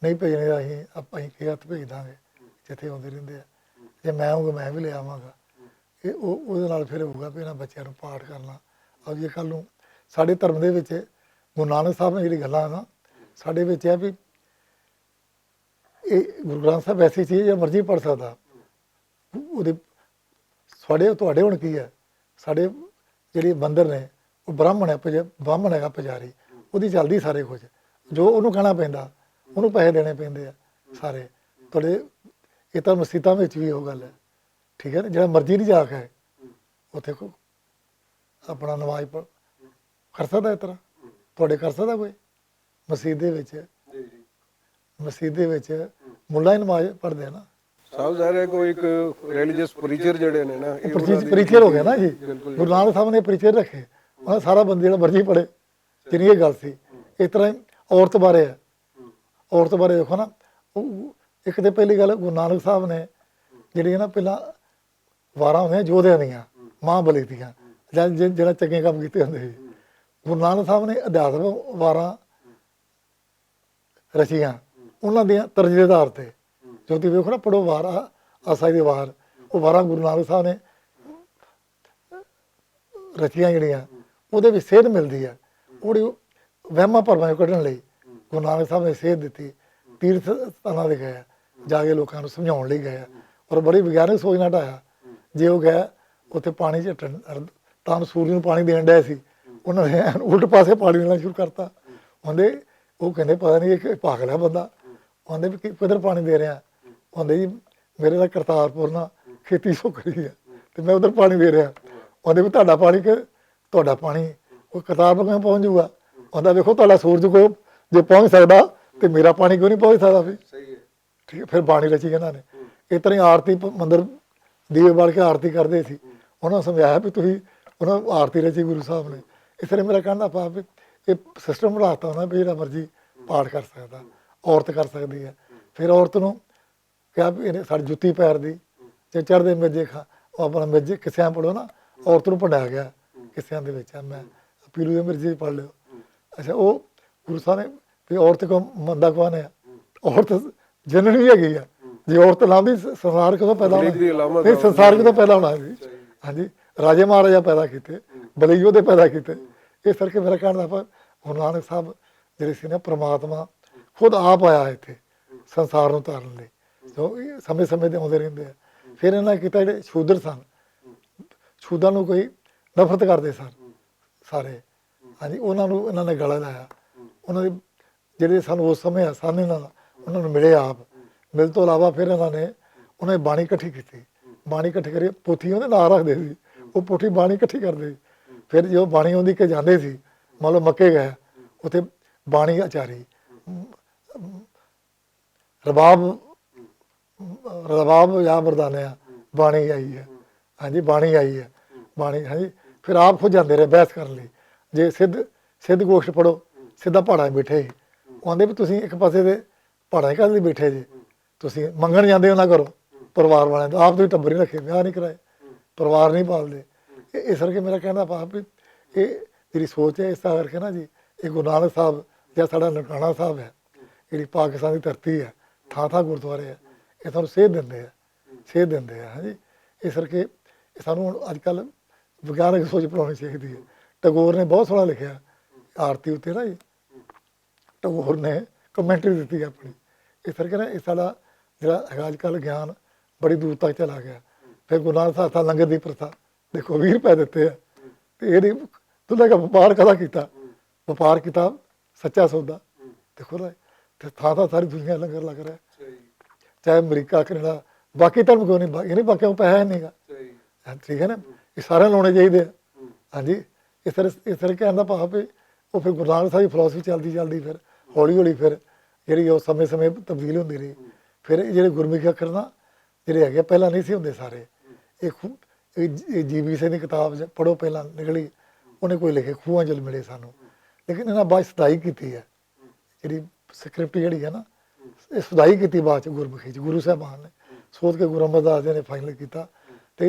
نہیں بھیجنے، اسی اسی کہے ہتھ بھیج داں گے، جتھے ہوندے رہندے آ۔ جے میں آؤں گا میں بھی لے آواں گا۔ یہ وہ نال پھر ہوگا بھی انہاں بچیاں نوں پاٹ کرنا۔ اور یہ کل نوں ساڈے دھرم دے وچ گرو نانک صاحب نے جڑی گلاں نا ساڈے وچ ہے بھی یہ گرو گرانتھ صاحب ایسی چیز ہے مرضی پڑھ سکدا۔ ساڈے تہاڈے ہن کی ہے؟ ساڈے جڑے بندر نے، وہ براہمن ہے، بامن ہے پجاری، وہ چلدی سارے کچھ۔ جو انہوں کہنا پیندا، انہوں پیسے دینے پیندے آ سارے۔ تہاڈے یہ تاں مسیتاں وچ وی او گل ہے، ٹھیک ہے نا؟ جڑا مرضی نہیں جا کے اتھے کو اپنا نماز پڑھ کر سکدا ہے اس طرح؟ تہاڈے کر سکدا کوئی؟ مسیت دے وچ، مسیت دے وچ ملا ہی نماز پڑھدے نا۔ صاحب ظاہر ہے کوئی ایک ریلیجس پریچر جڑے نے نا، پریچر ہو گیا نا جی۔ گرو نانک صاحب نے پریچر رکھے، انہاں سارا بندے جڑا مرضی پڑھے۔ جنی یہ گل سی، اس طرح ہی عورت بارے ہے۔ عورت بارے دیکھو نا، ایک تے پہلی گل گرو نانک صاحب نے جڑی ہے نا پہلا وارا ہوندیاں جودھیاں دیاں، ماں بلی دیاں، جنہاں چنگے کم کیتے ہوندے۔ گرو نانک صاحب نے ادھیاتمک وارا رچیاں، انہاں دیاں ترجیح دار تے جو تسی ویکھو نا، پڑھو وار، آ، آسائی دے وار، او واراں گرو نانک صاحب نے رچیاں جڑیاں، اودے وچ سیدھ ملدی ہے۔ اوڑی وہماں پرماں چوں کڈن لئی گرو نانک صاحب نے سیدھ دتی۔ تیرتھ ستھاناں دے گئے، جا کے لوکاں نوں سمجھاؤن لئی گئے، اور بڑی وگیانک سوچ نال ڈایا۔ جے او گئے اتھے پانی چ ٹن-، تاں سورج نوں پانی دین ڈے سی، انہاں نے الٹ پاسے پانی دینا شروع کرتا۔ آندے، وہ کہندے، "پتہ نہیں، یہ پاگل ہے بندہ۔" آندے، "بھی کہ-، کدھر پانی دے رہے ہیں؟" آندے، "جی، میرے دا کرتارپور نا کھیتی سو کری ہے، تے میں ادھر پانی دے رہا۔" آندے، "بھی تہاڈا پانی کہ تہاڈا پانی کوئی کرتارپور کیوں پہنچ جاؤ گا؟" آندا، "دیکھو، تہاڈا سورج کو جے پہنچ سکدا، تے میرا پانی کیوں نہیں پہنچ سکدا بھی؟" ٹھیک ہے، پھر بانی رچی انہاں نے۔ اس طرح ہی آرتی پ-، مندر دیوے بال کے آرتی کردے سی۔ انہاں سمجھایا بھی تسی، انہاں آرتی رچی گرو صاحب نے۔ اس طرح میرا کہنا پا بھی یہ سسٹم بناتا ہونا بھی جڑا مرضی پاٹ کر سکدا، عورت کر سکدی ہے۔ پھر عورت نوں کہا بھی انہیں ساڈی جُتی پیر دی، تے چڑھدے مرزے کھا-، او اپنا مرزے قصیاں پڑھو نا، عورت نوں پڑھایا گیا قصیاں دے وچ، میں پیلو دے مرزے پڑھ لیو۔ اچھا، او گرو صاحب نے بھی عورت کو مندا کون ہے؟ عورت جنن بھی ہے گئی ہے۔ جی عورت نہ بھی سنسار کدوں پیدا ہونا؟ نہیں، سنسار کدوں پیدا ہونا ہے جی؟ ہاں جی، راجے مہاراجا پیدا کیتے، بلیو دے پیدا کیتے۔ اس کر کے میرا کہنا تھا، پر گرو نانک صاحب جڑے سی نا، پرماتما خود آپ آیا ہے اتھے سنسار نوں تارن لئی۔ تو یہ سمے سمے دے آندے رہندے ہیں۔ پھر انہاں نے کیتا جڑے شودر سن، شودر نوں کوئی نفرت کردے سن سارے۔ ہاں جی، انہاں نوں انہاں نے گلا لایا۔ انہاں دی جیہڑے سن اس سمے آسانی نال انہاں نوں ملے آپ۔ مل توں علاوہ فیر انہاں نے انہاں نے بانی اکٹھی کیتی۔ بانی اکٹھی کری پوتھی اوہدے نال رکھدے سی۔ او پوتھی بانی اکٹھی کردے سی۔ فیر جو بانی اوہدی کے جاندے سی، مطلب مکے گئے، اتھے بانی اچاری، رباب، رباب یا مردانے آ، بانی آئی ہے۔ ہاں جی، بانی آئی ہے۔ بانی، ہاں جی۔ فیر آپ خود جاندے رہے بحث کرن لئی۔ جے سدھ، سدھ گوشت پڑھو، سدھا پہاڑاں بیٹھے ہی۔ او آندے بھی تسی ایک پاسے دے پہاڑاں کر لئی بیٹھے جے۔ تسی منگن جاندے ہو نہ کرو۔ پروار والے تو آپ تو ٹبر ہی رکھے، ویاہ نہیں کرائے، پروار نہیں پال دے۔ اس کر کے میرا کہنا پا بھی یہ جڑی سوچ ہے، اس طرح کر کے نا جی، یہ گرو نانک صاحب یا ساڈا ننکانہ صاحب ہے، جڑی پاکستان دی دھرتی ہے، تھاں تھاں گردوارے ہے، یہ سانوں سیدھ دندے ہیں، سیدھ دندے ہیں۔ ہاں جی، اس کر کے سانوں ہن اج کل وگیانک سوچ اپناونی چاہیدی ہے۔ ٹیگور نے بہت سوہنا لکھیا آرتی اُتے نا جی، ٹیگور نے کمنٹری دتی اپنی۔ اس کر کے نا یہ ساڈا جڑا ہے اج کل گیان بڑی دور تک چلا گیا۔ پھر گرو نانک صاحب لنگر دی پرتھا، دیکھو، ویہہ روپے دتے ہیں۔ تے یہ دنیا کا وپار کدا کیتا؟ وپار کیتا سچا سودا۔ دیکھو نا، تے تھاں تھاں ساری دنیا لنگر لگ رہا ہے۔ چاہے امریکہ، کینیڈا، باقی دھرم کیوں نہیں؟ با-، یعنی باقیاں کو پیسہ ہے نہیں گا۔ ٹھیک ہے نا؟ یہ سارے لونے چاہیے۔ ہاں جی، اس طرح، اس طرح کہن دا بھاو ہے، وہ پھر گرو نانک صاحب دی فلاسفی چلدی چلدی پھر ہولی ہولی پھر جڑی وہ سمے سمے تبدیل ہوندی رہی۔ پھر یہ جڑے گرمکھی اکھر نا، جڑے ہے پہلا نہیں سی ہوندے سارے، یہ خو-، یہ ج-، یہ جی بی سی دی کتاب جب پڑھو پہلا نکلی، انہیں کوئی لکھے کھواں جل ملے سانوں، لیکن انہاں بعد صدائی کیتی ہے۔ جڑی سکرپٹ جڑی ہے نا، یہ صدائی کیتی بعد چ گرمکھی چ گرو صاحبان نے سوچ کے گرو امر داس جی نے فائنل کیتا۔ تے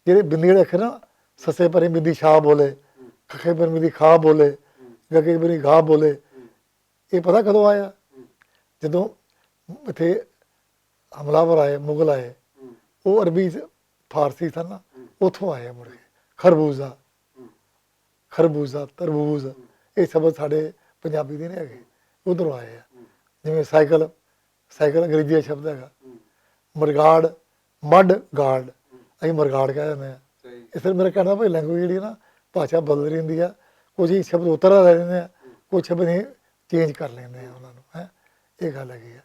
جڑے بندی جڑے اکھر نا، سسے پر بندی شاہ بولے، کھکھے پر بندی کھا بولے، گگے پر گا بولے، یہ پتہ کدوں آیا؟ جدوں اتھے حملہ ور آئے، مغل آئے، وہ عربی فارسی تھا نا، اتھوں آئے مڑ کے۔ خربوزہ، خربوزہ، تربوز، یہ سبد ساڈے پنجابی دے نہیں ہے، ادھروں آئے ہیں۔ جویں سائیکل، سائیکل انگریزی دا شبد ہے۔ مرگاڑ، مڈ گارڈ، اسی مرگاڑ کہہ دینے ہیں۔ اس طرح میرا کہنا بھائی لینگویج جڑی ہے نا، بھاشا بدل رہی ہوندی ہے، کچھ ہی شبد اتر رہے ہیں، کچھ شبد ہی چینج کر لیندے ہیں انہاں نوں، ہیں؟ یہ گل ہے۔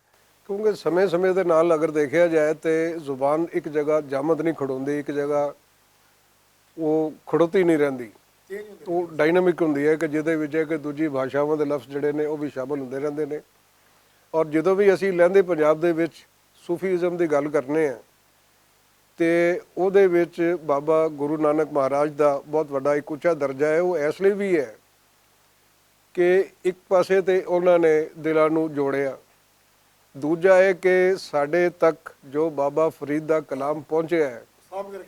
کیونکہ سمے سمے دے نال اگر دیکھیا جائے تے زبان ایک جگہ جامد نہیں کھڑوندی، ایک جگہ وہ کھڑوتی نہیں رہندی۔ وہ ڈائنامک ہوندی ہے کہ جدے وچ ہے کہ دوجی بھاشاواں دے لفظ جڑے نے، وہ بھی شامل ہوندے رہندے نے۔ اور جدوں بھی اسی لہندے پنجاب دے وچ صوفی ازم دی گل کرنے ہیں، تے او دے وچ بابا گرو نانک مہاراج دا بہت وڈا ایک اچا درجہ ہے، وہ اس لیے بھی ہے کہ ایک پاسے تے انہاں نے دلاں نوں جوڑیا، دوجا ہے کہ ساڈے تک جو بابا فرید دا کلام پہنچیا ہے،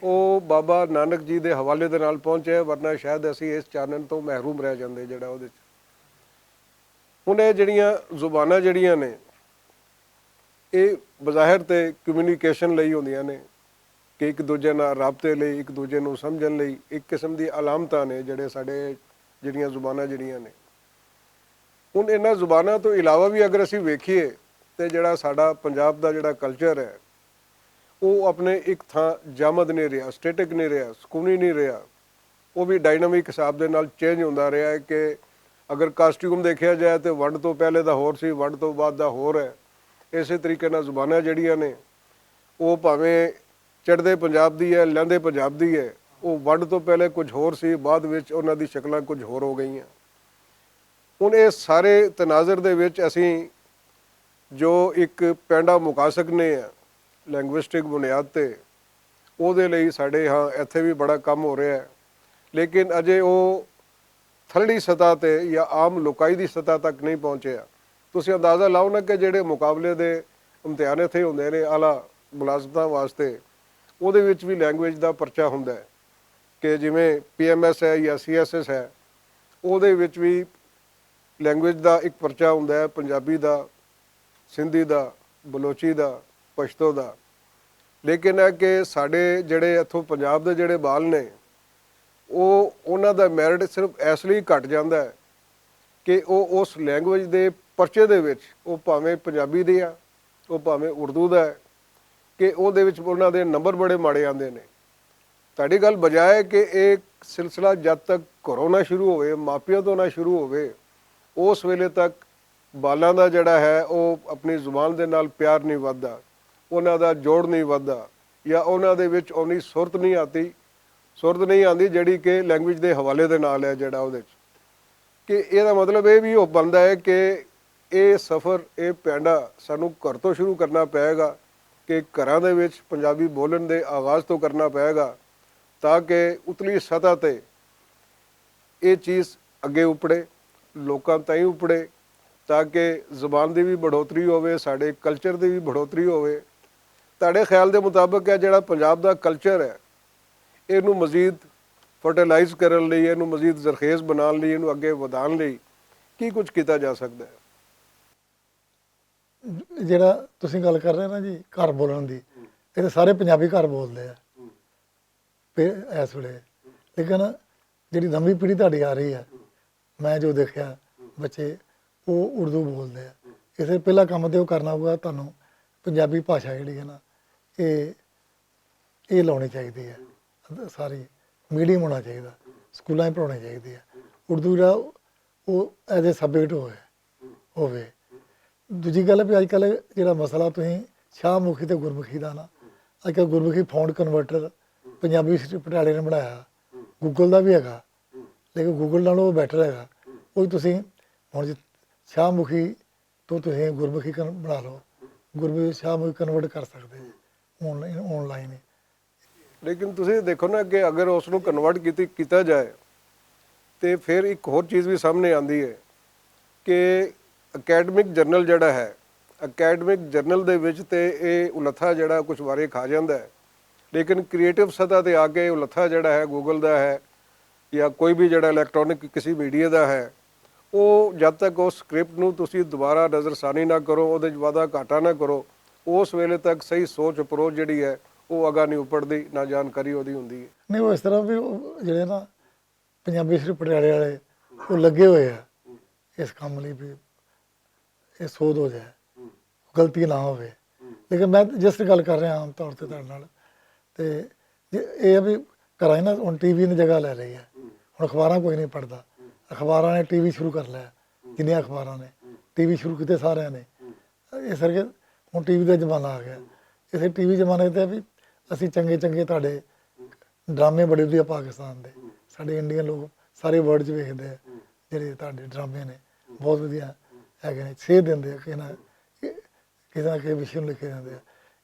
او بابا نانک جی دے حوالے دے نال پہنچیا ہے، ورنہ شاید اسی اس چانن تو محروم رہ جاندے۔ جڑا او دے وچ ہن اے جڑیاں زباناں جڑیاں نے، اے بظاہر تے کمیونیکیشن لئی ہوندیاں نے کہ اک دوجے نال رابطے لئی، اک دوجے نوں سمجھن لئی اک قسم دی علامتاں نے جڑے ساڈے، جڑیاں زباناں جڑیاں نے۔ ہن انہاں زباناں توں علاوہ وی اگر اسی ویکھیے تے جڑا ساڈا پنجاب دا جڑا کلچر ہے، او اپنے اک تھاں جامد نہیں رہیا، سٹیٹک نہیں رہیا، سکونی نہیں رہیا۔ او وی ڈائنامک حساب دے نال چینج ہوندا رہیا ہے کہ اگر کاسٹیوم دیکھیا جائے تے ونڈ توں پہلے دا ہور سی، ونڈ توں بعد دا ہور ہے۔ اسے طریقے نال زباناں جڑیاں نے، او بھاویں چڑھدے پنجاب دی ہے، لہندے پنجاب دی ہے، او ونڈ توں پہلے کچھ ہور سی، بعد وچ انہاں دی شکلاں کچھ ہور ہو گئیاں۔ ہن اے سارے تناظر دے وچ اسیں جو اک پینڈا مکا سکنے ہیں لینگوسٹک بنیاد تے، او دے لئی ساڈے ہاں ایتھے وی بڑا کم ہو رہیا ہے، لیکن اجے او تھلڑی سطح تے یا عام لوکائی دی سطح تک نہیں پہنچیا۔ تسی اندازہ لاؤ نا کہ جڑے مقابلے دے امتحان ایتھے ہوندے نے اعلیٰ ملازمتاں واسطے، او دے وچ وی لینگویج دا پرچہ ہوندا ہے کہ جویں پی ایم ایس ہے یا سی ایس ایس ہے، او دے وچ وی لینگویج دا اک پرچہ ہوندا ہے، پنجابی دا، سندھی دا، بلوچی دا، پشتو دا۔ لیکن اے کہ ساڈے جڑے اتھوں پنجاب دے جڑے بال نے، او انہاں دا میرٹ صرف ایس لئی گھٹ جاندا ہے کہ او اس لینگویج دے پرچے دے وچ، او بھاویں پنجابی دے آ، او بھاویں اردو دا ہے، کہ او دے وچ انہاں دے نمبر بڑے ماڑے آندے نے۔ تہاڈی گل بجائے کہ ایک سلسلہ جد تک گھروں نہ شروع ہوئے، ماپیاں تو نہ شروع ہوئے، اس ویلے تک بالاں دا جڑا ہے، او اپنی زبان دے نال پیار نہیں وددا، انہاں دا جوڑ نہیں وددا، یا انہاں دے وچ اونی صورت نہیں آتی، صورت نہیں آندی، جڑی کہ لینگویج دے حوالے دے نال ہے، جڑا اودے وچ۔ کہ اے دا مطلب اے وی او بندا ہے کہ اے سفر، اے پینڈا سانوں گھر توں شروع کرنا پئے گا، کہ گھراں دے وچ پنجابی بولن دے آغاز توں کرنا پئے گا، تاکہ اتلی سطح تے اے چیز اگے اپڑے، لوکاں تائیں اپڑے، تاکہ زبان دی وی بڑھوتری ہووے، ساڈے کلچر دی وی بڑھوتری ہووے۔ تہاڈے خیال دے مطابق اے جڑا پنجاب دا کلچر ہے، اینوں مزید فرٹیلائز کرن لئی، اینوں مزید زرخیز بنان لئی، اینوں اگے ودھان لئی کی کچھ کیتا جا سکدا ہے؟ جیہڑا تسی گل کر رہے نا جی، گھر بولن دی، اے تے سارے پنجابی گھر بولدے آ۔ اس ویلے لیکن جیہڑی نوی پیڑھی تہاڈی آ رہی ہے، میں جو دیکھیا، بچے او اردو بولدے آ۔ اس پہلا کم تے او کرنا ہوگا تہانوں پنجابی بھاشا جیہڑی ہے نا، اے اے لانی چاہیدی ہے۔ ساری میڈیم ہونا چاہیدا، سکولاں پڑھانی چاہیدی ہے۔ اردو جیہڑا او ایز اے سبجیکٹ ہووے۔ دوجی گل پے اج کل جیہڑا مسئلہ تسیں شاہ مکھی تے گرمکھی دا نا، اج کل گرمکھی فونٹ کنورٹر پنجابی پٹیالے نے بنایا، گوگل دا وی ہے گا، لیکن گوگل نالوں او بیٹر ہے گا۔ او تسیں ہن شاہ مکھی توں تسیں گرمکھی بنا لو، گرمکھی شاہ مکھی کنورٹ کر سکدے آن لائن۔ لیکن تسیں دیکھو نا کہ اگر اس نوں کنورٹ کیتا جائے، تے فیر اک ہور چیز وی سامنے آندی ہے کہ اکیڈمک جرنل جیہڑا ہے، اکیڈمک جرنل دے وچ تے ایہہ التھا جیہڑا کچھ واری کھا جاندا ہے، لیکن کریئیٹو سطح تے آ کے التھا جیہڑا ہے گوگل دا ہے، یا کوئی وی جیہڑا الیکٹرانک کسی میڈیا دا ہے، او جد تک اس سکرپٹ نوں تسی دوبارہ نظرثانی نہ کرو، اوہدے وچ وادھا گھاٹا نہ کرو، اس ویلے تک صحیح سوچ اپروچ جیہڑی ہے، او اگاں نہیں اپڑدی، نہ جانکاری اوہدی ہوندی ہے۔ نہیں، او اس طرح وی جیہڑے نا پنجابی سرف پٹیالے والے او لگے ہوئے آ اس کم لئی وی، اے سود ہو جائے، غلطی نہ ہووے۔ لیکن میں جس گل کر رہیا عام طور تے تہاڈے نال، تے اے وی کرائی نا، ہن ٹی وی نے جگہ لے لئی ہے۔ ہن اخباراں کوئی نہیں پڑھدا، اخباراں نے ٹی وی شروع کر لیا، جنیاں اخباراں نے ٹی وی شروع کیتے ساریاں نے۔ اس کر کے ہن ٹی وی دا زمانہ آ گیا۔ اسے ٹی وی زمانے تے وی اسی چنگے چنگے تہاڈے ڈرامے بڑے ودیا پاکستان دے، ساڈے انڈین لوگ سارے ورلڈ چ ویکھدے آ۔ جیہڑے تہاڈے ڈرامے نے بہت ودیا ہے کہ سیدھ دیندے آ کہ نہ کسے نہ کسے وشے نوں لکھے جاندے آ۔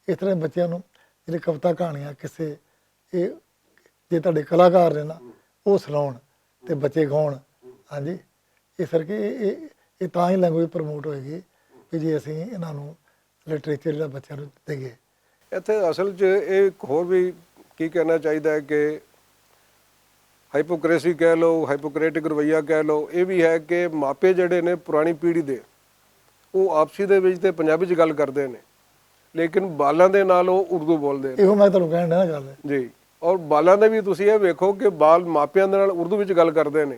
اس طرح بچیاں نوں جیہڑے کویتا کہانیاں کسے، اے جے تہاڈے کلاکار نے نا، او سناون تے بچے گاون۔ ہاں جی، اس کر کے اے تاں ہی لینگویج پروموٹ ہوئے گی کہ جے اسی انہاں نوں لٹریچر جیہڑا بچیاں نوں دئیے۔ اتھے اصل چ ایہہ اک ہور وی کی کہنا چاہیدا ہے کہ ہائپوکریسی کہہ لو، ہائپوکریٹک رویہ کہہ لو، ایہہ وی ہے کہ ماپے جیہڑے نے پرانی پیڑھی دے، او آپسی دے وچ تے پنجابی چ گل کردے نے، لیکن بالاں دے نال او اردو بولدے نے۔ ایہو میں تہانوں کہن ڈیا نا گل۔ جی، اور بالاں دے وی تسی ایہہ ویکھو کہ بال ماپیاں دے نال اردو وچ گل کردے نے،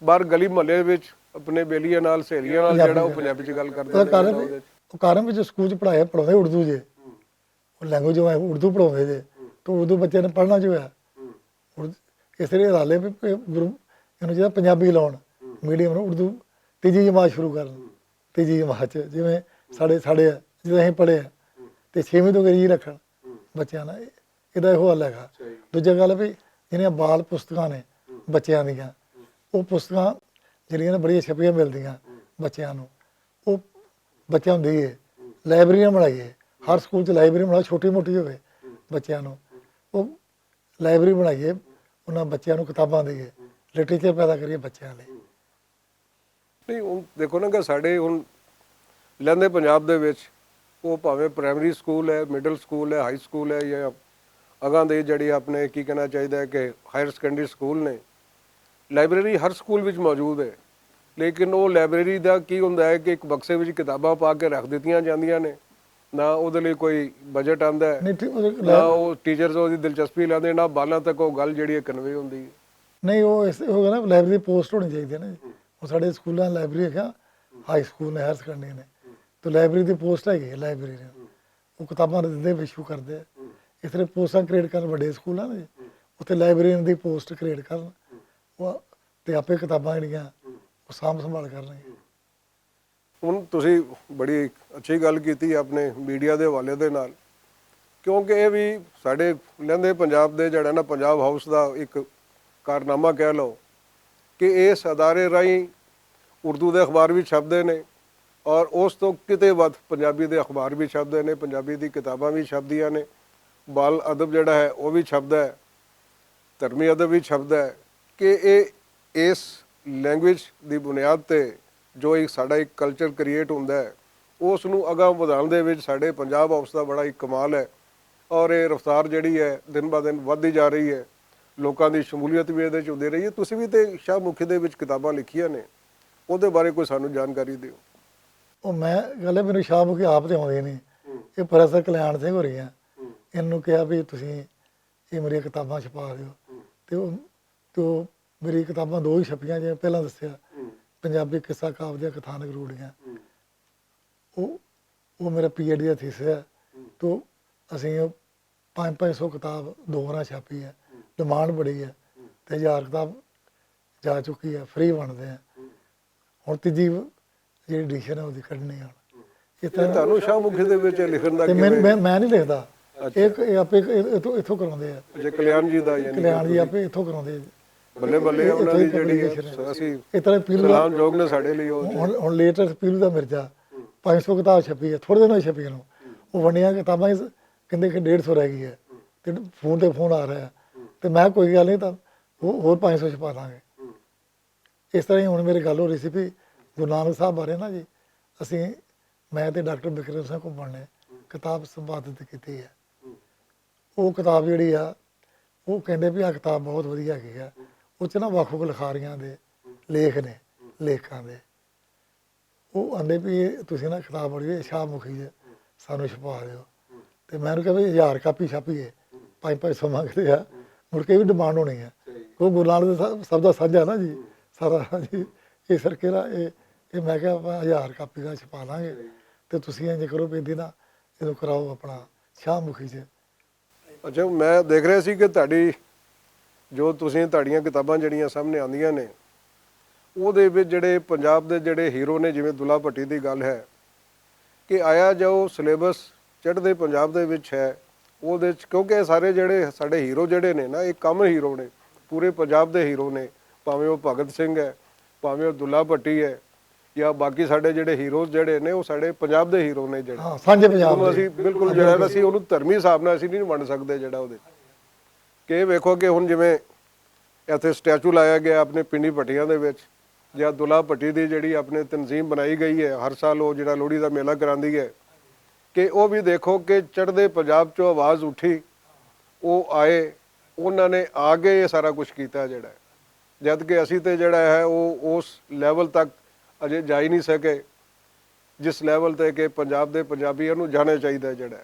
باہر گلی محلے وچ اپنے بیلیاں نال سہیلیاں نال جیہڑا او پنجابی چ گل کردے نے۔ کارن وچ سکول چ پڑھایا پڑھاوندے اردو جے، او لینگویج اردو پڑھاوندے جے، تے اردو بچے نے پڑھنا جو ہے۔ اس لیے حالے وی گروپ انہوں جیہڑا پنجابی لاؤن، میڈیم نوں اردو تیزی جماعت شروع کرن، تیزی جماعت چ جویں ساڈے ساڈے جدوں اسی پڑھے آ، تے چھیویں توں کری رکھن بچیاں نا۔ ایہدا ایہو حل ہے گا۔ دوجا گل وی جنیاں بال پستکاں نے بچیاں دیاں، او پستکاں جیہڑیاں نے بڑیاں چھپیاں ملدیاں بچیاں نوں، او بچیاں نوں دئیے، لائبریریاں بنائیے، ہر سکول چ لائبریری بناؤ، چھوٹی موٹی ہووے بچیاں نوں، او لائبریری بنائیے، انہاں بچیاں نوں کتاباں دئیے، لٹریچر پیدا کریے بچیاں لئی۔ نہیں، ہن دیکھو نا کہ ساڈے ہن لہندے پنجاب دے وچ او بھاویں پرائمری سکول ہے، مڈل سکول ہے، ہائی سکول ہے، یا اگاں دے جیہڑی اپنے کی کہنا چاہیدا ہے کہ ہائر سیکنڈری سکول نے، لائبریری ہر سکول وچ موجود ہے۔ لیکن او لائبریری دا کی ہوندا ہے کہ اک بکسے وچ کتاباں پا کے رکھ دتیاں جاندیاں نے، نہ اوہدے لئی کوئی بجٹ آندا ہے، نہ او ٹیچرز اوہدی دلچسپی لیندے، نہ بالاں تک او گل جیہڑی ہے کنوے ہوندی ہے۔ نہیں، او اس ہو گیا نا، لائبریری پوسٹ ہونی چاہیدی ہے نا جی۔ ہن ساڈے سکولاں لائبریری ہے، ہائی سکول نے، ہائر سیکنڈری نے، تے لائبریری دی پوسٹ ہے گئی ہے، لائبریری نے او کتاباں دے دے ایشو کردے۔ اس طرح پوسٹاں کریٹ کرن وڈے سکولاں نے جی، اتھے لائبریری دی پوسٹ کریٹ کرن، او تے آپے کتاباں جیہڑیاں او سانبھ سنبھال کرن۔ ہن تسی بڑی اچھی گل کیتی اپنے میڈیا دے حوالے دے نال، کیونکہ اے وی ساڈے لہندے پنجاب دے جڑا نا پنجاب ہاؤس دا اک کارنامہ کہہ لو کہ اس ادارے راہیں اردو دے اخبار وی چھپدے نے، اور اس توں کتے ودھ پنجابی دے اخبار وی چھپدے نے، پنجابی دی کتاباں وی چھپدیاں نے، بال ادب جڑا ہے او وی چھپدا ہے، دھرمی ادب وی چھپدا ہے۔ کہ اے اس لینگویج دی بنیاد تے جو ایک ساڈا ایک کلچر کریئیٹ ہوندا ہے، اس نوں اگاں ودھان دے وچ ساڈے پنجاب ہاؤس دا بڑا ایک کمال ہے۔ اور اے رفتار جڑی ہے دن با دن ودھدی جا رہی ہے، لوکاں دی شمولیت وی ایہدے چ ہوندی رہی ہے۔ تسی وی تے شاہ مکھی دے وچ کتاباں لکھیاں نے، اوہدے بارے کوئی سانوں جانکاری دیو۔ او میں گل ہے، میرے شاہ مکھی آپ تے ہوندے نیں۔ اے پروفیسر کلیان سنگھ ہو رہی ہیں، انہوں کہا بھی تسی اے میری کتاباں چھپا دیو۔ تے او تے او میری کتاباں دو ہی چھپیاں، جیویں پہلاں دسیا، پنجابی قصہ کاف دیاں کتھانک روڑیاں۔ او او میرا پی ایچ ڈی دا تھیسس ہے۔ تو اسی پانچ پانچ سو کتاب دو وراں چھاپی ہے، ڈیمانڈ بڑی ہے، تے ہزار کتاب جا چکی ہے، فری بنتے ہیں۔ ہن تیجی جیہڑی ایڈیشن ہے اوہدی کڈنی ہے ہن۔ اس طرح تہانوں شاہ مکھی دے وچ لکھن دا میں میں نہیں لکھدا۔ ایک ایک آپ ایک اتھوں اتھوں کراندے ہیں۔ جے کلیان جی دا یعنی کلیان جی آپ اتھوں کراندے ہیں۔ بلے بلے انہاں دی جیہڑی ہے اسی اس طرح پیلو سلام جوگ نے ساڈے لئی او۔ ہن لیٹر پیلو دا مرزا پانچ سو کتاب چھپی ہے، تھوڑے دن ہوئے چھپی نوں۔ او ونڈیاں کتاباں اس کہندے کہ ڈیڑھ سو رہ گئی ہے۔ تے فون تے فون آ رہا ہے، تے میں کوئی گل نہیں، تاں ہور پانچ سو چھپا داں گے۔ اس طرح ہی ہن میری گل ہو رہی سی بھی گرو نانک صاحب بارے نا جی، اسی میں تے ڈاکٹر بکرم سنگھ کو بننے کتاب سنپادت کیتی ہے۔ او کتاب جیہڑی آ، او کہندے بھی آ کتاب بہت ودھیا گئی آ۔ او چ نا وکھ وکھ لکھاریاں دے لیکھ نے، لیکھاں دے۔ او آندے بھی تسی نا کتاب پڑھی ہے شاہ مکھی جے، سانوں چھپا دیو۔ تے میں انہوں کہا بھی ہزار کاپی چھاپی ہے، پانچ پانچ سو منگدے آ۔ مڑ کے بھی ڈیمانڈ ہونی ہے۔ او گرو نانک دے سب دا سانجھا نا جی، سارا جی۔ اے سرکے نا اے میں کہا ہزار کاپی دا چھپا لاں گے۔ تے تسی انج کرو بھی دینا، ایہدوں کراؤ اپنا شاہ مکھی جے۔ اچھا، میں دیکھ رہا سی کہ تہاڈی جو تسیں تہاڈیاں کتاباں جیہڑیاں سامنے آندیاں نے، اوہدے وچ جیہڑے پنجاب دے جیہڑے ہیرو نے، جیویں دلہا پٹی دی گل ہے، کہ آیا جو سلیبس چڑھدے پنجاب دے وچ ہے، اوہدے وچ کیونکہ سارے جیہڑے ساڈے ہیرو جیہڑے نے نا، اے کامن ہیرو نے، پورے پنجاب دے ہیرو نے، پاویں او بھگت سنگھ ہے، پاویں او دلہا پٹی ہے، یا باقی ساڈے جیہڑے ہیروز جیہڑے نے او ساڈے پنجاب دے ہیرو نے جیہڑے سانجھے پنجاب دے۔ اسی بالکل جیہڑا نا اسی اونوں دھرمی حساب نال اسی نہیں ونڈ سکدے جیہڑا اوہدے۔ کہ ویکھو کہ ہن جیویں ایتھے سٹیچو لایا گیا اپنے پنڈی پٹیاں دے وچ، یا دلہا پٹی دی جیہڑی اپنے تنظیم بنائی گئی ہے ہر سال او جیہڑا لوہڑی دا میلہ کراندی ہے، کہ او وی دیکھو کہ چڑھدے پنجاب چوں آواز اٹھی، او آئے، انہاں نے آ کے ایہہ سارا کچھ کیتا جیہڑا ہے۔ جد کہ اسی تے جیہڑا ہے او اس لیول تک اجے جائی نہیں سکے، جس لیول تے کہ پنجاب دے پنجابیاں نوں جانا چاہیدا ہے جیہڑا ہے۔